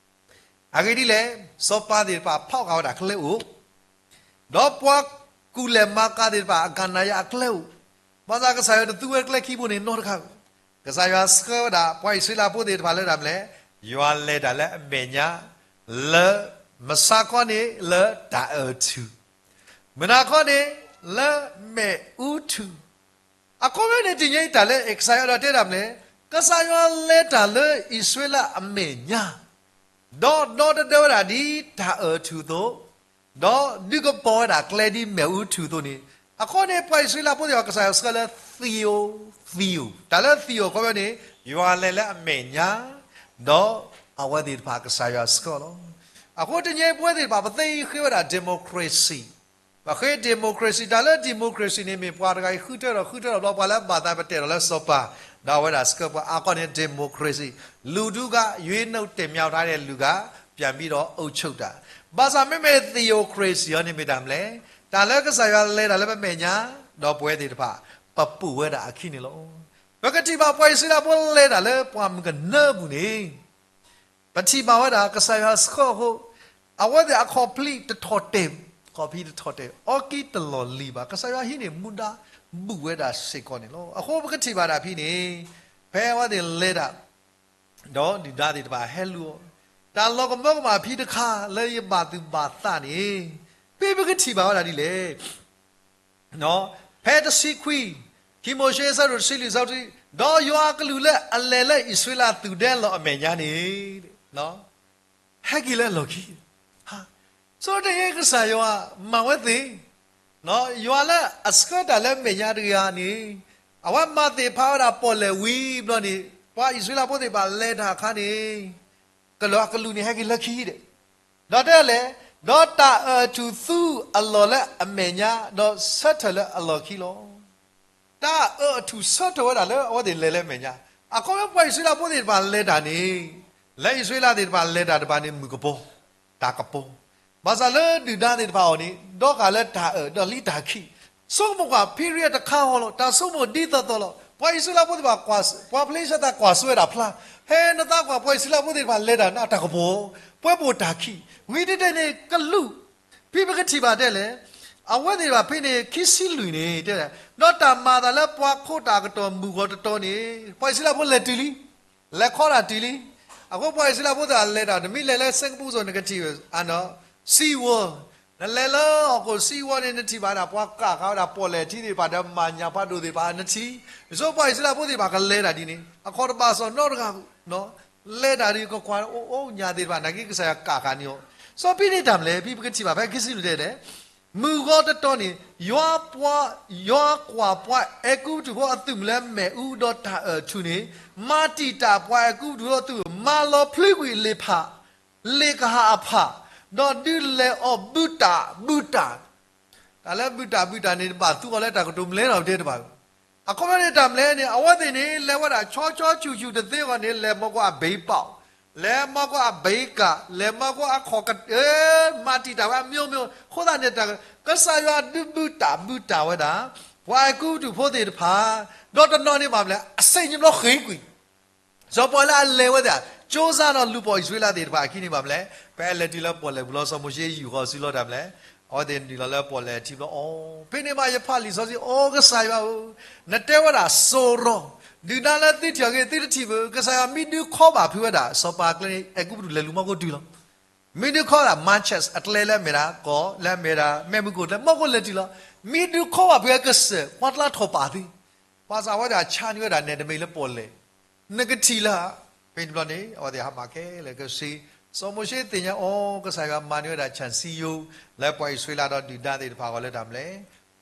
အဂ့ၢ်ဒ်လဲၣ်, စီၤပၤသ့ၣ်တဖၣ်ဖီၣ်ဃာ်ဝဲဒၣ်ကျဲအိၣ် ဒီးပှၤကူၣ်လဲၤမၤကၤသ့ၣ်တဖၣ်အကၤနၤယၤအကျဲအိၣ်, ဘၣ်ဆၣ်ကစၢ်ယွၤတသူဝဲကျဲခံဘိန့ၣ်နီတခါ, ကစၢ်ယွၤဆှၢဝဲဒၣ်ပှၤအံၣ်စရ့လးဖိသ့ၣ်တဖၣ်လၢတၢ်မနုၤလဲၣ်, ယွၤလဲၤတၢ်လၢအမဲာ်ညါ, လၢ မဆါခီန့ၣ်လၢတၢ်အၢၣ်ထူၣ်, မုၢ်နၤခီန့ၣ် လၢမ့ၣ်အူထူၣ် အခီပညီန့ၣ် တနံၤညါအံၤတၢ်လၢကစၢ်ယွၤအဲၣ်ဒိးတဲဒၣ်မနုၤလဲၣ်, ကစၢ်ယွၤလဲၤတၢ်လၢအံၣ်စရ့လးအမဲာ်ညါ, ဒီးဒီတဒၢဝဲဒၣ်ဒ်တၢ်အၢၣ်ထူၣ်အသိး, ဒီးဒုးကပီၤဝဲဒၣ်ကျဲဒ်မ့ၣ်အူထူၣ်အသိးန့ၣ်, အခီန့ၣ် ပှၤအံၣ်စရ့လးဖိသ့ၣ်တဖၣ် ကစၢ်ယွၤဆှၢလၢသံၣ်ဧိၤ, သံၣ်ဧိၤ, တၢ်လၢသံၣ်ဧိၤအခီပညီန့ၣ် ယွၤလဲၤလၢအမဲာ်ညါ, ဒီးအဝဲသ့ၣ်တဖၣ်ကစၢ်ယွၤဆှၢလီၤ. အဃိတနံၤညါအံၤပဝဲသ့ၣ်တဖၣ် ပသ့ဃ့ဝဲဒၣ် democracy ပဃ့ democracy, တၢ်လၢ democracy န့ၣ် မ့ၢ်ပှၤတဂၤအံၤဃုထၢထီၣ်ဃုထၢထီၣ်ဘျီ ပှၤလၢအဘၣ်သးပတဲာ်ထီၣ်လၢစီၤပၤ, ဒီးအဝဲဒၣ်ဆှၢပှၤအါကီၢ်န့ၣ် democracy, လူထုက ရွေးနှုတ်တင်မြှောက်ထားတဲ့လူက ပြန်ပြီးတော့အုပ်ချုပ်တာ, ဘၣ်ဆၣ်မ့မ့ၢ် theocracy အံၤန့ၣ်မ့ၢ်တၢ်မနုၤလဲၣ်, တၢ်လၢကစၢ်ယွၤလဲၤတၢ်လၢပမဲာ်ညါ, ဒီးပဝဲသ့ၣ်တဖၣ် ပပူၤဝဲဒၣ်အခံန့ၣ်လီၤ. ပကထံၣ်ဘၣ်ပှၤအံၣ်စရ့လးဖိလဲၤတၢ်လၢပှၢ်မုၢ်ကနၢအပူၤန့ၣ် ပထံၣ်ဘၣ်ဝဲဒၣ် ကစၢ်ယွၤဆှၢအဃိ, အဝဲသ့ၣ်အခီၣ်ဖျံးတထီၣ်တဲာ်, ကီၢ်ဖံးတထီၣ်တဲာ် အီကံတလီၢ်လံၤဘၣ်. ကစၢ်ယွၤဟံးန့ၢ်မူဒါ ဘူးဝဲဒၣ်စ့ၢ်ကီးန့ၣ်လီၤ. အဃိပကထံၣ်ဘၣ်ဒၣ်ဖဲန့ၣ် ဖဲအဝဲသ့ၣ်လဲၤတၢ် ဒီးဒုၣ်ဒါသ့ၣ်တဖၣ်ဟဲလူၤအီၤ, တၢ်လီၤကမၢကမၣ်ဖံးတခါလၢယဘၣ်သူၣ်ဘၣ်သးန့ၣ် ဖဲပကထံၣ်ဘၣ်ဝဲဒၣ်ဒ်လဲၣ်. ဖဲတဆံခွံ, ခံမိၤၡ့အဆၢဒိၣ်တဆံလွံၢ်အဆၢဖိတဆံ, ဒီးယွၤအကလူးလၢအလဲၤလၢအံၣ်စရ့လးသူၣ်ဒဲလီၤအမဲာ်ညါန့ၣ် ဟဲက့ၤလၢအလီၢ်ခံ, ဆိတဟ့ကစၢ်ယွၤမၤဝဲသ့ၣ်, ယွၤလၢအဆှၢတၢ်လၢမဲာ်ညါတဂၤန့ၣ် အဝဲမၤသ့ၣ်ဖးဝဲဒၣ်ပီၣ်လဲၣ်ဝံၤဘျီန့ၣ် ပှၤအံၣ်စရ့လးဖိသ့ၣ်တဖၣ်လဲၤတၢ်အခါန့ၣ် ကလီၤအကလူးန့ၣ်ဟဲက့ၤလၢခံဒီး ဒီးတဲလဲၣ်, ဒီးတၢ်အၢၣ်အထူၣ်သူအလီၢ်လၢအမဲာ်ညါ, ဒီးဆၢထၢၣ်လၢအလီၢ်ခံလီၤ. တၢ်အၢၣ်အထူၣ်ဆၢထၢၣ်ဝဲဒၣ်လၢအဝဲသ့ၣ်လဲၤလၢအမဲာ်ညါ, အခီပညီပှၤအံၣ်စရ့လးဖိသ့ၣ်တဖၣ်လဲၤတၢ်န့ၣ်, လၢအံၣ်စရ့လးသ့ၣ်တဖၣ်လဲၤတၢ်တဖၣ်န့ၣ် မုၢ်ကပီၤ, တၢ်ကပီၤ, ဘၣ်ဆၣ်လၢဒုၣ်ဒါသ့ၣ်တဖၣ်အီၤန့ၣ် ဒီးဃာ်လၢတၢ်အၢၣ်ဒီးလံတၢ်ခံး, ဆိကမိၣ်ကွၢ် period တခါဃီလီၤ, တၢ်ဆိကမိၣ်ဒ်သိးသိးလီၤ. ပှၤအံၣ်စရ့လးဖိသ့ၣ်တဖၣ်, ပှၤဖလ့ၡသးကွၢ်ဆိဝဲဒၣ်ဖျါ, ဖဲနသးကွၢ်ပှၤအံၣ်စရ့လးဖိသ့ၣ်တဖၣ်လဲၤတၢ်န့ၣ် တၢ်ကပီၤ, ပှဲၤပိာ်တၢ်ခံး, ဝံၤတတဲန့ၣ်ကလူး ဖဲပကထံၣ်ဘၣ်တဲလဲၣ်, အဝဲသ့ၣ်တဖၣ်ဖဲန့ၣ် ခံဆံလွံၢ်န့ၣ်တဲ, ဒီးတၢ်မၤအသးလၢပှၤခိးတၢ်အကတီၢ်မုၢ်ဂီၤတတီၤန့ၣ် ပှၤအံၣ်စရ့လးဖိလဲၤတုၤလံ, လဲၤခီတၢ်တုၤလံ. အဃိပှၤအံၣ်စရ့လးဖိသ့ၣ်တဖၣ်လဲၤတၢ် နမ့ၢ်လဲၤလၢ Singapore စိၤ နကထံၣ် Sea World, နလဲၤလၢဟီၣ်ခိၣ် Sea World န့ၣ် နထံၣ်ဘၣ်ဒၣ် ပှၤကးဃာ်ဝဲဒၣ်ပီၣ်လဲၣ်ထံသ့ၣ်တဖၣ်ဒီးမၤညၣ်ဖးဒိၣ်သ့ၣ်တဖၣ်နထံၣ်, ယဆိပှၤအံၣ်စရ့လးဖိသ့ၣ်တဖၣ်ကလဲၤတၢ်ဒ်န့ၣ် အခီၣ်တဘၣ်စီၣ်နီတဂၤ လဲၤတၢ်ဒ်ကကွၢ်အိၣ်အိၣ်ညၣ်သ့ၣ်တဖၣ် နာ်က့ကစၢ်ယွၤကးဃာ်န့ၢ်အီၤ, စီၤဖံန့ၣ်တၢ်မနုၤလဲၣ် ဖဲပကထံၣ်ဘၣ်ဖဲခံဆံလွံၢ်တဲလဲၣ်, မုၢ်ဂီၤတတီၤန့ၣ် ယွၤပှၤ, ယွၤကွၢ်ပှၤအဲၤကူပတူးဖိအသုးမုၢ်လၢမဲာ်အူဒီးတၢ်အၢၣ်ထူၣ်န့ၣ်, မၤတံာ်တာ်ပှၤအဲၤကူပတူးဖိအသုးမုၢ်, မၤလီၤဖျုကွံာ်လ့ၣ်ဖး, လ့ၣ်ကဟၣ်အဖး, ဒီးဒုးလဲၤအီၣ်ဘုတၢ်ဘုတၢ် တၢ်လၢဘုတၢ်ဘုတၢ်န့ၣ် ဘၣ်သူအီၤလၢတၢ်ကတိၤမလဲဒီးတဲတဘၣ်, အခီပညီန့ၣ်တၢ်မနုၤလဲၣ်န့ၣ် အဝဲသ့ၣ်န့ၣ် လဲၤဝဲဒၣ်ဆီဆီဆူၣ်ဆူၣ်တသ့အဂီၢ်န့ၣ် လဲၤမီၢ်ကွၢ်အဘ့းပီး, လဲၤမီၢ်ကွၢ်အဘ့းကး, လဲၤမီၢ်ကွၢ်အခီၣ်က, မၤတံာ်တာ်ဝဲအမျိုးမျိုး, အဃိသတးန့ၣ် ကစၢ်ယွၤဒုးဘုတၢ်ဘုတၢ်ဝဲဒၣ် ပှၤအဲၤကူပတူးဖိသ့ၣ်တဖၣ်, ဒီးတနီၤန့ၣ်ဘၣ်မနုၤလဲၣ် အစ့ၣ်ညီဘျီဃ့ၢ်ကွံာ် စီၤပီလၢအလဲၤဝဲသ့ၣ် ကၠိစၢ်ဒီးလူၤပိာ်အံၣ်စရ့လးသ့ၣ်တဖၣ်အခံန့ၣ်ဘၣ်မနုၤလဲၣ်, ဖဲအလဲၤတုၤလၢပီၣ်လဲၣ်ပူၤလီၤ စီၤမိၤၡ့ယူာ်ဃီၤစုလီၤတၢ်မနုၤလဲၣ်, အဝဲသ့ၣ်နုာ်လီၤလၢပီၣ်လဲၣ်ထံဘျီအီၤ, ဖဲန့ၣ်ဘၣ်ယဖးလံာ်စီဆှံ အိ ကစၢ်ယွၤဧၢ, နတဲဝဲဒၣ်စိရီၤ, ဒုၣ်ဒါလၢသုထံၣ်အီၤဂ့ၤ သုတထံၣ်ဘၣ်, ကစၢ်ယွၤမ့ၢ်ဒုးခီဘၣ်ဖုးဝဲဒၣ် စီၤပၤကျဲန့ၣ် အဲၤကူပတူးလဲၤလူၤမီၢ်ကိးတုၤလီၤ. မ့ၢ်ဒုးခီဒၣ် merchants အကျဲလၢအမ့ၢ်ဒၣ်ကီၢ် လၢအမ့ၢ်ဒၣ် မဲာ်မုၢ်ကိၢ်ကျဲ မီၢ်ကိးလဲၤတုၤလီၤ. မ့ၢ်ဒုးခီဘၣ်ဖုးဝဲကစၢၢ် ပှၤကျါထီၣ်ပာ်သ့, ဘၣ်ဆၣ်အဝဲသ့ၣ်ဆါန့ၢ်ဝဲဒၣ် နတမ့ၢ်လၢပီၣ်လဲၣ်, နကထံၣ်လၢ ဖဲန့ၣ်ဘျီန့ၣ် အဝဲသ့ၣ်ဟးမၤခဲလၢာ်ခဲဆ့, စီၤမိၤၡ့သ့ၣ်ညါအီၤ ကစၢ်ယွၤမၤန့ၢ်ဝဲဒၣ် ဆၣ်စံယိၤ လၢပှၤအံၣ်စရ့လးဒီးဒုၣ်ဒါသ့ၣ်တဖၣ်အဂီၢ်လၢတၢ်မနုၤလဲၣ်,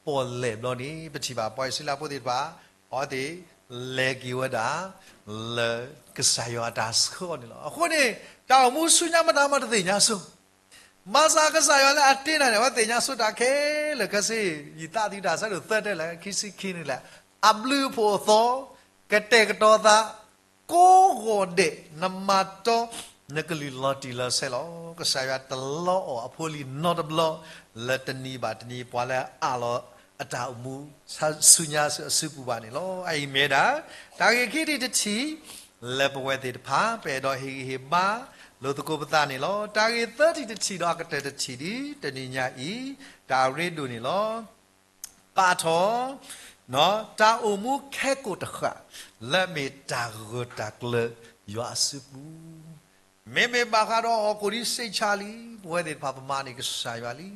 ပီၣ်လဲၣ်ဘျီန့ၣ် ပထံၣ်ဘၣ်ပှၤအံၣ်စရ့လးဖိသ့ၣ်တဖၣ် အဝဲသ့ၣ်လဲၤက့ၤဝဲဒၣ် လၢကစၢ်ယွၤအတၢ်ဆှၢအီၤန့ၣ်လီၤ. အဃိန့ၣ် တၢ်အိၣ်မူဆူညါမတၤမၤတသ့ၣ်ညါဆိ ဘၣ်ဆၣ်ကစၢ်ယွၤလၢအတ့နၤန့ၣ် အဝဲသ့ၣ်ညါဆိတၢ်ခဲလၢာ်ခဲဆ့, ယသးသံတၢ်ဆၢဒိၣ်သၢတဲလၢ ခံဆံခံန့ၣ်လဲၣ်, အဘျုးအဖှိၣ်အသီ, ကတဲာ်ကတီၤသး, ကိးဂီၤဒဲး နမၤတီ နကလုၢ်လီၤတံၢ်လီၤဆဲးလီၤ. ကစၢ်ယွၤတလီအီၣ်အဖိလံၤနီတဘျီ လၢတနံၤဘၣ်တနံၤ ပှၤလၢအအးလီၤအတၢ်အိၣ်မူ ဆူညါအစုပူၤဘၣ်န့ၣ်လီၤ. အအံၤမ့ၢ်ဒၣ် တၢ်ဂ့ၢ်ခံထံၣ်တထံၣ် လၢပဝဲသ့ၣ်တဖၣ် ပအဲၣ်ဒိးဟ့ၣ်ဂံၢ်ဟ့ၣ်ဘါလိာ်သကိးပသးန့ၣ်လီၤ. တၢ်ဂ့ၢ်သၢထံၣ်တထံၣ်ဒီးအကတၢၢ်တထံၣ်ဒ်တနံၤညါအံၤ တၢ်ရ့ဒိၣ်န့ၣ်လီၤ. ပာ်ထီၣ် တၢ်အိၣ်မူခဲကိာ်တဃာ် လၢအမ့ၢ်တၢ်ဂၢၢ်တၢ်ကျၢၤယွၤအစုပူၤ, မ့မ့ၢ်ဘၣ်ဃးဒီးဟီၣ်ခိၣ်ဒ်စ့ဆါလံ, ပဝဲသ့ၣ်တဖၣ်ပမၤန့ၢ်ကစၢ်ယွၤလံ,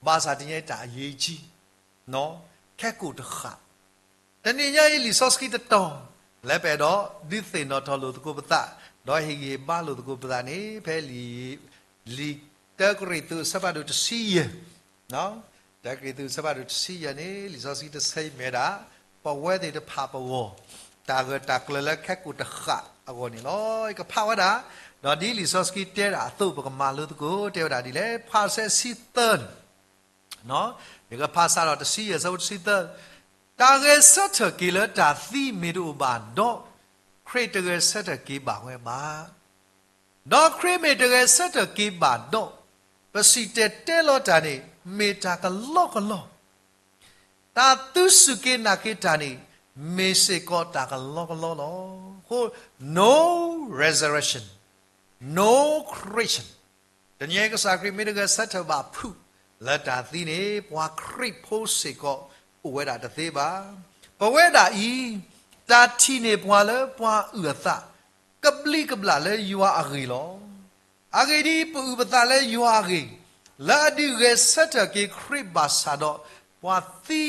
ဘၣ်ဆၣ်တနံၤညါအံၤတၢ်အရေးကြီး ခဲကိာ်တဃာ် တနံၤညါအံၤလံာ်စီဆှံတတီၤ လၢပအဲၣ်ဒိးဒုးသ့ၣ်နီၣ်ထီၣ်လိာ်သကိးပသး ဒီးဟ့ၣ်ဂံၢ်ဟ့ၣ်ဘါလိာ်သကိးပသးန့ၣ် ဖဲလံာ် လံာ်တၢကရံၣ်သူးအဆၢဖးဒိၣ်တဆံယဲၢ် တၢကရံၣ်သူးအဆၢဖးဒိၣ်တဆံယဲၢ်န့ၣ် လံာ်စီဆှံတဆၢအံၤမ့ၢ်ဝဲဒၣ် ပဝဲသ့ၣ်တဖၣ်ပဂီၢ် တၢ်ဂၢၢ်တၢ်ကျၢၤလၢခဲကိာ်တဃာ်အဂီၢ်န့ၣ်လီၤ. ယကဖးဝဲဒၣ် ဒီးဒ်လံာ်စီဆှံတဲဒၣ်အသိး ပကမၤလိသကိး တဲဝဲဒၣ်ဒ်လဲၣ်, ဖးဆဲဆံသၢန့ၣ် ယကဖးစးဒီးတဆံယဲၢ် အဆၢဖိတဆံသၢ, တၢ်ဂဲၤဆၢထၢၣ်က့ၤလၢတၢ်သံမ့ၢ်တအိၣ်ဘၣ်ဒီး, ခရံာ်တဂဲၤဆၢထၢၣ်က့ၤဘၣ်ဝဲဘၣ်. ဒီးခရံာ်မ့ၢ်တဂဲၤဆၢထၢၣ်က့ၤဘၣ်ဒီး, ပစံၣ်တဲၤတဲလီၤတၢ်န့ၣ် မ့ၢ်တၢ်ကလီကလီ, တၢ်သူစူၢ်က့ၤနာ်က့ၤတၢ်န့ၣ် မ့ၢ်စ့ၢ်ကီးတၢ်ကလီကလီလီၤ. အဃိ no resurrection, no Christian. တနံၤအံၤကစၢ်ခရံာ်မ့ၢ်တဂဲၤဆၢထၢၣ်ဘၣ်ဖုး, လၢတၢ်သံန့ၣ် ပှၤခရံာ်ဖိစ့ၢ်ကီးအိၣ်ဝဲဒၣ်တသ့ဘၣ်. ပဝဲဒၣ်အံၤ တၢ်ထံၣ်န့ၢ်ပှၤလၢပှၤအုၣ်အသး ကဘျံးကဘျၣ်လၢယွၤအဂ့ၢ်လီၤ. အဂ့ၢ်ဒ်အံၤ, ပအုၣ်ပသးလၢယွၤအဂ့ၢ်, လၢအဒုးဂဲၤဆၢထၢၣ်က့ၤခရံာ်ဘၣ်ဆၣ်ဒီး, ပှၤသံ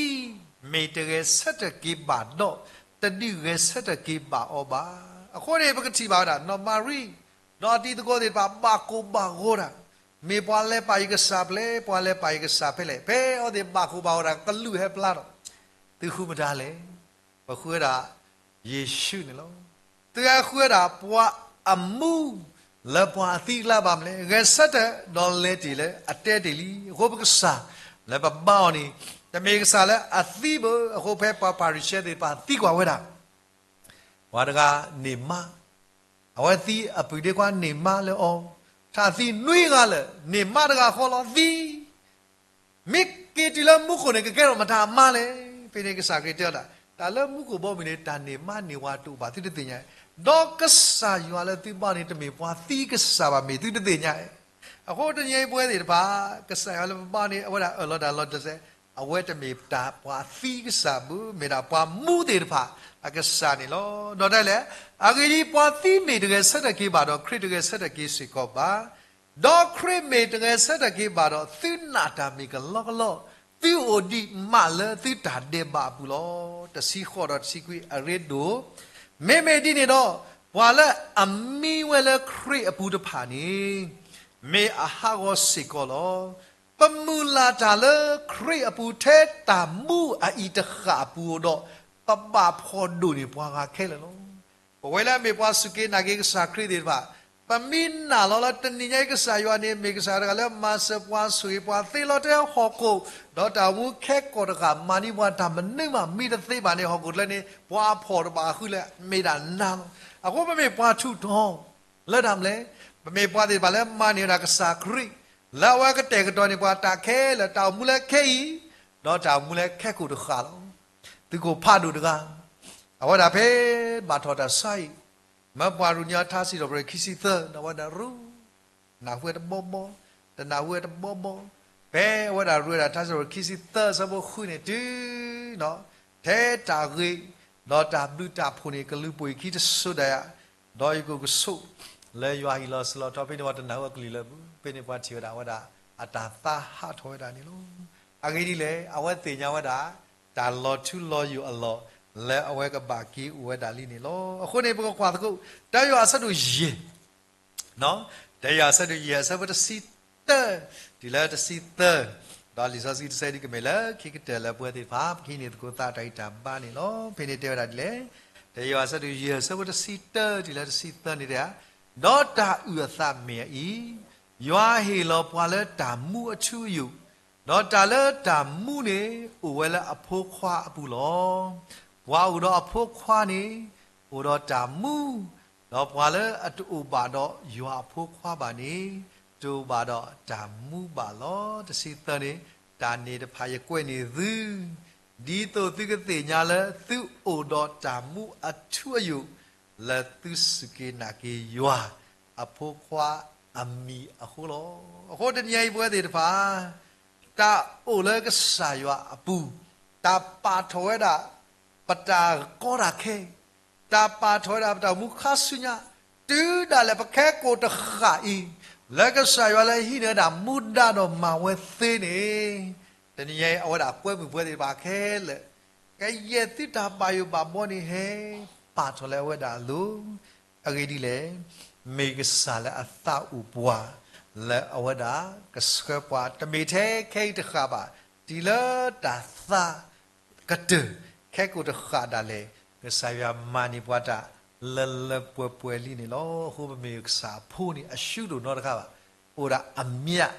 မ့ၢ်တဂဲၤဆၢထၢၣ်က့ၤဘၣ်ဒီး, တဒုးဂဲၤဆၢထၢၣ်က့ၤဘၣ်အီၤဘၣ်. အဃိန့ၣ် ပကထံၣ်ဘၣ်ဝဲဒၣ် နီၢ်မၤရံ ဒီးအတံၤသကိးသ့ၣ်တဖၣ် ဘၣ်ကိၢ်ဘၣ်ဂီၤတၢ်, မ့ၢ်ပှၤလဲၤပာ်ယကစၢ်ဖျဲး, ပှၤလဲၤပာ်ယကစၢ်ဖဲလဲၣ်, ဖဲအဝဲသ့ၣ်ဘၣ်ကိၢ်ဘၣ်ဂီၤတၢ် ကလူးဟဲဖျါဒီး, သုဃုမတၤလဲၣ်. ပဃုဝဲဒၣ်ယ့ၣ်ၡူးန့ၣ်လီၤ. သုဃုဝဲဒၣ်ပှၤအမူ လၢပှၤအသံအကျါဘၣ်မနုၤလဲၣ်, ဂဲၤဆၢထၢၣ်ဒီးလဲၤတ့ၢ်လၢအတဲတ့ၢ်လံ. အဃိပကစၢ်လၢပဘါအီၤန့ၣ် တမ့ၢ်ကစၢ်လၢအသံဘၣ်. အဃိဖဲပှၤဖၤရံၤၡဲသ့ၣ်တဖၣ်သံကွၢ်ဝဲဒၣ် ပှၤတဂၤန့ၣ်မါ, အဝဲသံအပုၢ်ဒ့ခွါန့ၣ်မါလၢအီၤ, တၢ်သံနွံဂၤလၢာ် န့ၣ်မါတဂၤဃီလီၤသံ မ့ၢ်က့ၤတုၤလၢမူခိၣ်န့ၣ် ကကဲထီၣ်မတၤအမါလဲၣ်. ဖဲန့ၣ်ကစၢ်ခရံာ်တဲဝဲဒၣ် တၢ်လၢမူခိၣ်ဘီမုၢ်န့ၣ် တၢ်န့ၢ်မါန့ၢ်ဝၤတအိၣ်ဘၣ် သုတသ့ၣ်ညါ, ဒီးကစၢ်ယွၤလၢသုဘါန့ၣ် တမ့ၢ်ပှၤသံကစၢ်ဘၣ် မ့ၢ်သုတသ့ၣ်ညါ. အဃိတနံၤအံၤပဝဲသ့ၣ်တဖၣ် ကစၢ်ယွၤလၢပဘါန့ၣ် အဝဲဒၣ်အၢၣ်လီၤတၢ်လီၤတစဲး, အဝဲတမ့ၢ်တၢ်ပှၤသံကစၢ်ဘၣ်, မ့ၢ်ဒၣ်ပှၤမူသ့ၣ်တဖၣ်အကစၢ်န့ၣ်လီၤ. ဒီးဒ်လဲၣ်, အဂ့ၢ်ဒ်အံၤ, ပှၤသံမ့ၢ်တဂဲၤဆၢထၢၣ်က့ၤဘၣ်ဒီး ခရံာ်တဂဲၤဆၢထၢၣ်က့ၤစ့ၢ်ကီးဘၣ်. ဒီးခရံာ်မ့ၢ်တဂဲၤဆၢထၢၣ်က့ၤဘၣ်ဒီး သုနာ်တၢ်မ့ၢ်ကလီကလီ, သုအိၣ်ဒံးမးလၢသုတၢ်ဒဲးဘးအပူၤလီၤ. တဆံဃိးဒီးတဆံခွံအရ့ဒိၣ်, မ့မ့ၢ်ဒ်န့ၣ်ဒီး, ပှၤလၢအမံဝဲလၢခရံာ်အပူၤတဖၣ်န့ၣ် မ့ၢ်အဟးဂီၤစ့ၢ်ကီးလီၤ. ပမုၢ်လၢ်တၢ်လၢခရံာ်အပူၤထဲတၢ်မူအအံၤတဃၣ်အပူၤဒီး, ပဘၣ်ဖှီၣ်ဒိၣ်န့ၢ်ပှၤဂၤခဲလၢာ်လီၤ. ပဝဲလၢအမ့ၢ်ပှၤစူၢ်က့ၤနာ်က့ၤကစၢ်ခရံာ်သ့ၣ်တဖၣ်, ပမ့ၢ်နာ်လီၤလၢတနံၤညါအံၤ ကစၢ်ယွၤန့ၣ် မ့ၢ်ကစၢ်တဂၤလၢမၤစၢၤပှၤ ဆိၣ်ဂ့ၤပှၤသ့လီၤတဲဟီၣ်ခိၣ်, ဒီးတၢ်အိၣ်မူခဲကိာ်တဃၣ် မၤန့ၢ်ပှၤတၢ်မနုၤမး မ့ၢ်တသ့ဘၣ်န့ၣ် ဟီၣ်ခိၣ်တဖျၢၣ်န့ၣ် ပှၤဖှီၣ်တဘၣ်ဃုလၢမ့ၢ်ဒၣ်နၤလီၤ. အဃိပမ့ၢ်ပှၤထူးထီး လၢတၢ်မနုၤလဲၣ်, ပမ့ၢ်ပှၤသ့ၣ်တဖၣ်လၢမၤန့ၢ်ဝဲဒၣ်ကစၢ်ခရံာ်, လၢအဝဲကတဲာ်ကတီၤန့ၢ်ပှၤတၢ်ခဲလၢာ် တၢ်အိၣ်မူလၢခဲအံၤ, ဒီးတၢ်အိၣ်မူလၢခဲကိာ်တဃၣ်လီၤ. သုးခိၣ်ဖးဒိၣ်တဂၤ, အဝဲဒၣ်ဖဲဘၣ်ထီၣ်တၢ်ဆါအံၤ, မၢပှၤရူးန့ၢ်အီၤထါစံးထီၣ်ပတြၢၤခံဆံသၢ, ဒီးအဝဲဒၣ်ရူး နၢ်ဟူဝဲတဘီဘီ, တနၢ်ဟူဝဲတဘီဘီ, ဖဲအဝဲဒၣ်ရူးဝဲဒၣ်ထါစံးထီၣ်ပတြၢၤခံဆံသၢအဆၢဖိဃုန့ၣ်တုၤ ထဲတၢ်ဂ့ၤ, ဒီးတၢ်ဘျုးတၢ်ဖှိၣ်န့ၣ် ကလူၤပိာ်အခံတစိၤဒၣ်ယၤ, ဒီးယကအိၣ်ကဆိး, လၢယွၤဟံၣ်လီၤစၢၤလီၤထီ ဖဲန့ၣ်ပှၤတနၢ်ဟူအကလုၢ်လၢၤဘၣ်, ဖဲန့ၣ်ပှၤထံၣ်ဝဲဒၣ်အဝဲဒၣ် အတၢ်သါဟးထီၣ်ဝဲဒၣ်န့ၣ်လီၤ. အဂ့ၢ်ဒ်လဲၣ်, အဝဲသ့ၣ်ညါဝဲဒၣ် တၢ်လီၤထူလီၤယိာ်အလီၢ် လၢအဝဲကဘၣ်က့ၤအိၣ်ဝဲဒၣ်လံန့ၣ်လီၤ. အဃိန့ၣ် ပကကွၢ်သကိး တၢယိၤဟၣ်အဆၢဒိၣ်ယဲၢ် တၢယိၤဟၣ်အဆၢဒိၣ်ယဲၢ် အဆၢဖိတဆံတၢ တုၤလၢတဆံသၢ, ဒီးလံာ်စီဆှံတဆၢဒ်ကမ့ၢ်လၢခံကတၢၢ်လၢပဝဲသ့ၣ်တဖၣ် ပကဟံးန့ၢ်သကိးသးတၢ်ဂံၢ်တၢ်ဘါန့ၣ်လီၤ. ဖဲန့ၣ်တဲဝဲဒၣ်ဒ်လဲၣ်, တၢယိၤဟၣ်အဆၢဒိၣ်ယဲၢ် အဆၢဖိတဆံတၢ တုၤလၢတဆံသၢန့ၣ်တဲ, ဒီးတၢ်အုၣ်အသးမ့ၢ်အအံၤ, ယွၤဟ့ၣ်လီၤပှၤလၢတၢ်မူအထူအယိာ်, ဒီးတၢ်လၢတၢ်မူန့ၣ် အိၣ်ဝဲလၢအဖိခွါအပူၤလီၤ. ပှၤအိၣ်ဒီးအဖိခွါန့ၣ် အိၣ်ဒီးတၢ်မူ, ဒီးပှၤလၢအတအိၣ်ဘၣ်ဒီးယွၤအဖိခွါဘၣ်န့ၣ် တအိၣ်ဘၣ်ဒီးတၢ်မူဘၣ်လီၤ. တဆံသၢန့ၣ်, တၢ်န့ၣ်တဖၣ်ယကွဲးန့ၢ်သု, ဒ်သိးသုကသ့ၣ်ညါလၢသုအိၣ်ဒီးတၢ်မူအထူအယိာ် လၢသုစူၢ်က့ၤနာ်က့ၤယွၤအဖိခွါအမံၤအဃိလီၤ. အဃိတနံၤအံၤပဝဲသ့ၣ်တဖၣ် တၢ်အိၣ်လၢကစၢ်ယွၤအပူၤ, တၢ်ပာ်ထီၣ်ဝဲဒၣ် ပတၢ်ကီတၢ်ခဲ, တၢ်ပာ်ထီၣ်ဝဲဒၣ်ပတၢ်အိၣ်မူခါဆူညါ, တုၤဒၣ်လဲာ်ပခဲကိာ်တဃၣ်အံၤ, လၢကစၢ်ယွၤလၢဟံးန့ၢ်ဝဲဒၣ်မူဒါဒီးမၤဝဲသ့န့ၣ်, တနံၤအံၤအဝဲဒၣ်ကွဲမုာ်ပဝဲသ့ၣ်တဖၣ်ခဲလၢာ်, ကယဲၢ်သုတၢ်ဘၣ်ယိၣ်ဘၣ်ဘီန့ၣ်ဟဲပာ်ထီၣ်လၢအဝဲဒၣ်အလိၤ, အဂ့ၢ်ဒ်လဲၣ်, မ့ၢ်ကစၢ်လၢအသးအိၣ်ပှၤ, လၢအဝဲဒၣ်ကဆှၢပှၤ တမ့ၢ်ထဲခဲအံၤတဃၣ်ဘၣ်, တုၤလၢတၢ်သါ ကတၢၢ် ခဲကိာ်တဃၣ်ဒၣ်လဲာ်, ကစၢ်ယွၤမၤန့ၢ်ပှၤတၢ်လၢလၢပှဲၤပှဲၤလံန့ၣ်လီၤ. အဃိပမ့ၢ်ကစၢ်အဖိန့ၣ် အရှုံးတအိၣ်နီတခါဘၣ်, အိၣ်ဒၣ်အမျး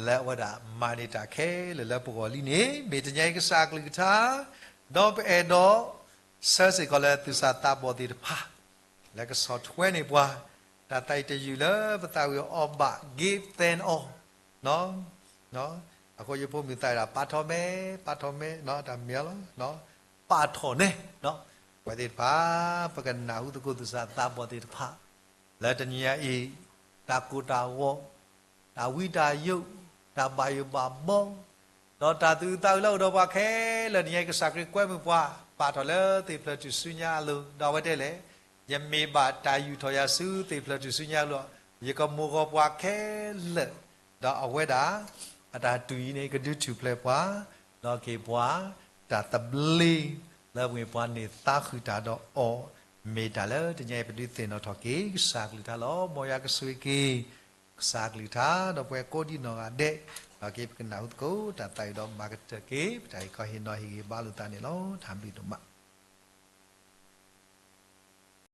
လၢအဝဲဒၣ်မၤန့ၢ်တၢ်ခဲလၢာ်လၢပဂီၢ်လံန့ၣ် မ့ၢ်တနံၤအံၤကစၢ်အကလုၢ်ကထါ, ဒီးပအဲၣ်ဒိးဆၢစ့ၢ်ကီးလၢသူၣ်စၢ်သးဘီၣ်သ့ၣ်တဖၣ် လၢကဆီၣ်ထွဲန့ၢ်ပှၤ, တၢ်သးအံၤတယုၢ်လၢပသးဝံၣ်အီၤဘၣ် give thanks all အဃိယဖိမုၣ်သးဝံၣ်ဒၣ် ပာ်ထီၣ်မဲ, ပာ်ထီၣ်မဲ, တၢ်မ့ၢ်လီၤ, ပာ်ထီၣ်နဲ, ပဝဲသ့ၣ်တဖၣ် ပကနၢ်ဟူသကိးသူၣ်စၢ်သးဘီၣ်သ့ၣ်တဖၣ် လၢတနံၤအံၤ တၢ်ကိၢ်တၢ်ဂီၤ, တၢ်ဝံတၢ်ယိး, တၢ်ဘၣ်ယိၣ်ဘၣ်ဘီ ဒီးတၢ်သူၣ်အုးသးအုးလၢအိၣ်ဒီးပှၤခဲလၢာ်န့ၣ် ကစၢ်ခရံာ်ကွဲမုာ်ပှၤ ပာ်ထီၣ်လၢသ့ၣ်ဖျၢၣ်ထူၣ်စုညါအလိၤ, ဒီးအဝဲတဲလဲၣ်, ယမ့ၢ်ဘၣ်တၢ်ယူာ်ထီၣ်ယၤဆူသ့ၣ်ဖျၢၣ်ထူၣ်စုညါအလိၤ, ယကမိၢ်ဂီၤပှၤခဲလၢာ်, ဒီးအဝဲဒၣ် အတၢ်တူၢ်အံၤန့ၣ် ကဒုးထူၣ်ဖျဲးပှၤ, ဒီးကဟ့ၣ်ပှၤ တၢ်သဘျ့ လၢပှၤန့ၣ်ပှၤန့ၢ်သါဃုာ်တၢ်ဒီးအီၤ, မ့ၢ်တၢ်လၢတနံၤအံၤပဒုးသ့ၣ်နီၣ်ထီၣ်က့ၤ ကစၢ်ကလုၢ်ကထါလီၤ. မ်ယွၤကဆိၣ်ဂ့ၤက့ၤ ကစၢ်ကလုၢ်ကထါ ဒီးပှၤကိးဒံနီၢ်ဂၤဒဲး, ဒီးက့ၤပကနၢ်ဟူသကိးတၢ်သးဝံၣ်ဒီးမၤကတၢၢ်က့ၤ ပတၢ်ဟ့ၣ်ခီဟ့ၣ်နီၤဟ့ၣ်ဂံၢ်ဘါလိာ်သးန့ၣ်လီၤ. တၢ်ဘျုးဒိၣ်မး.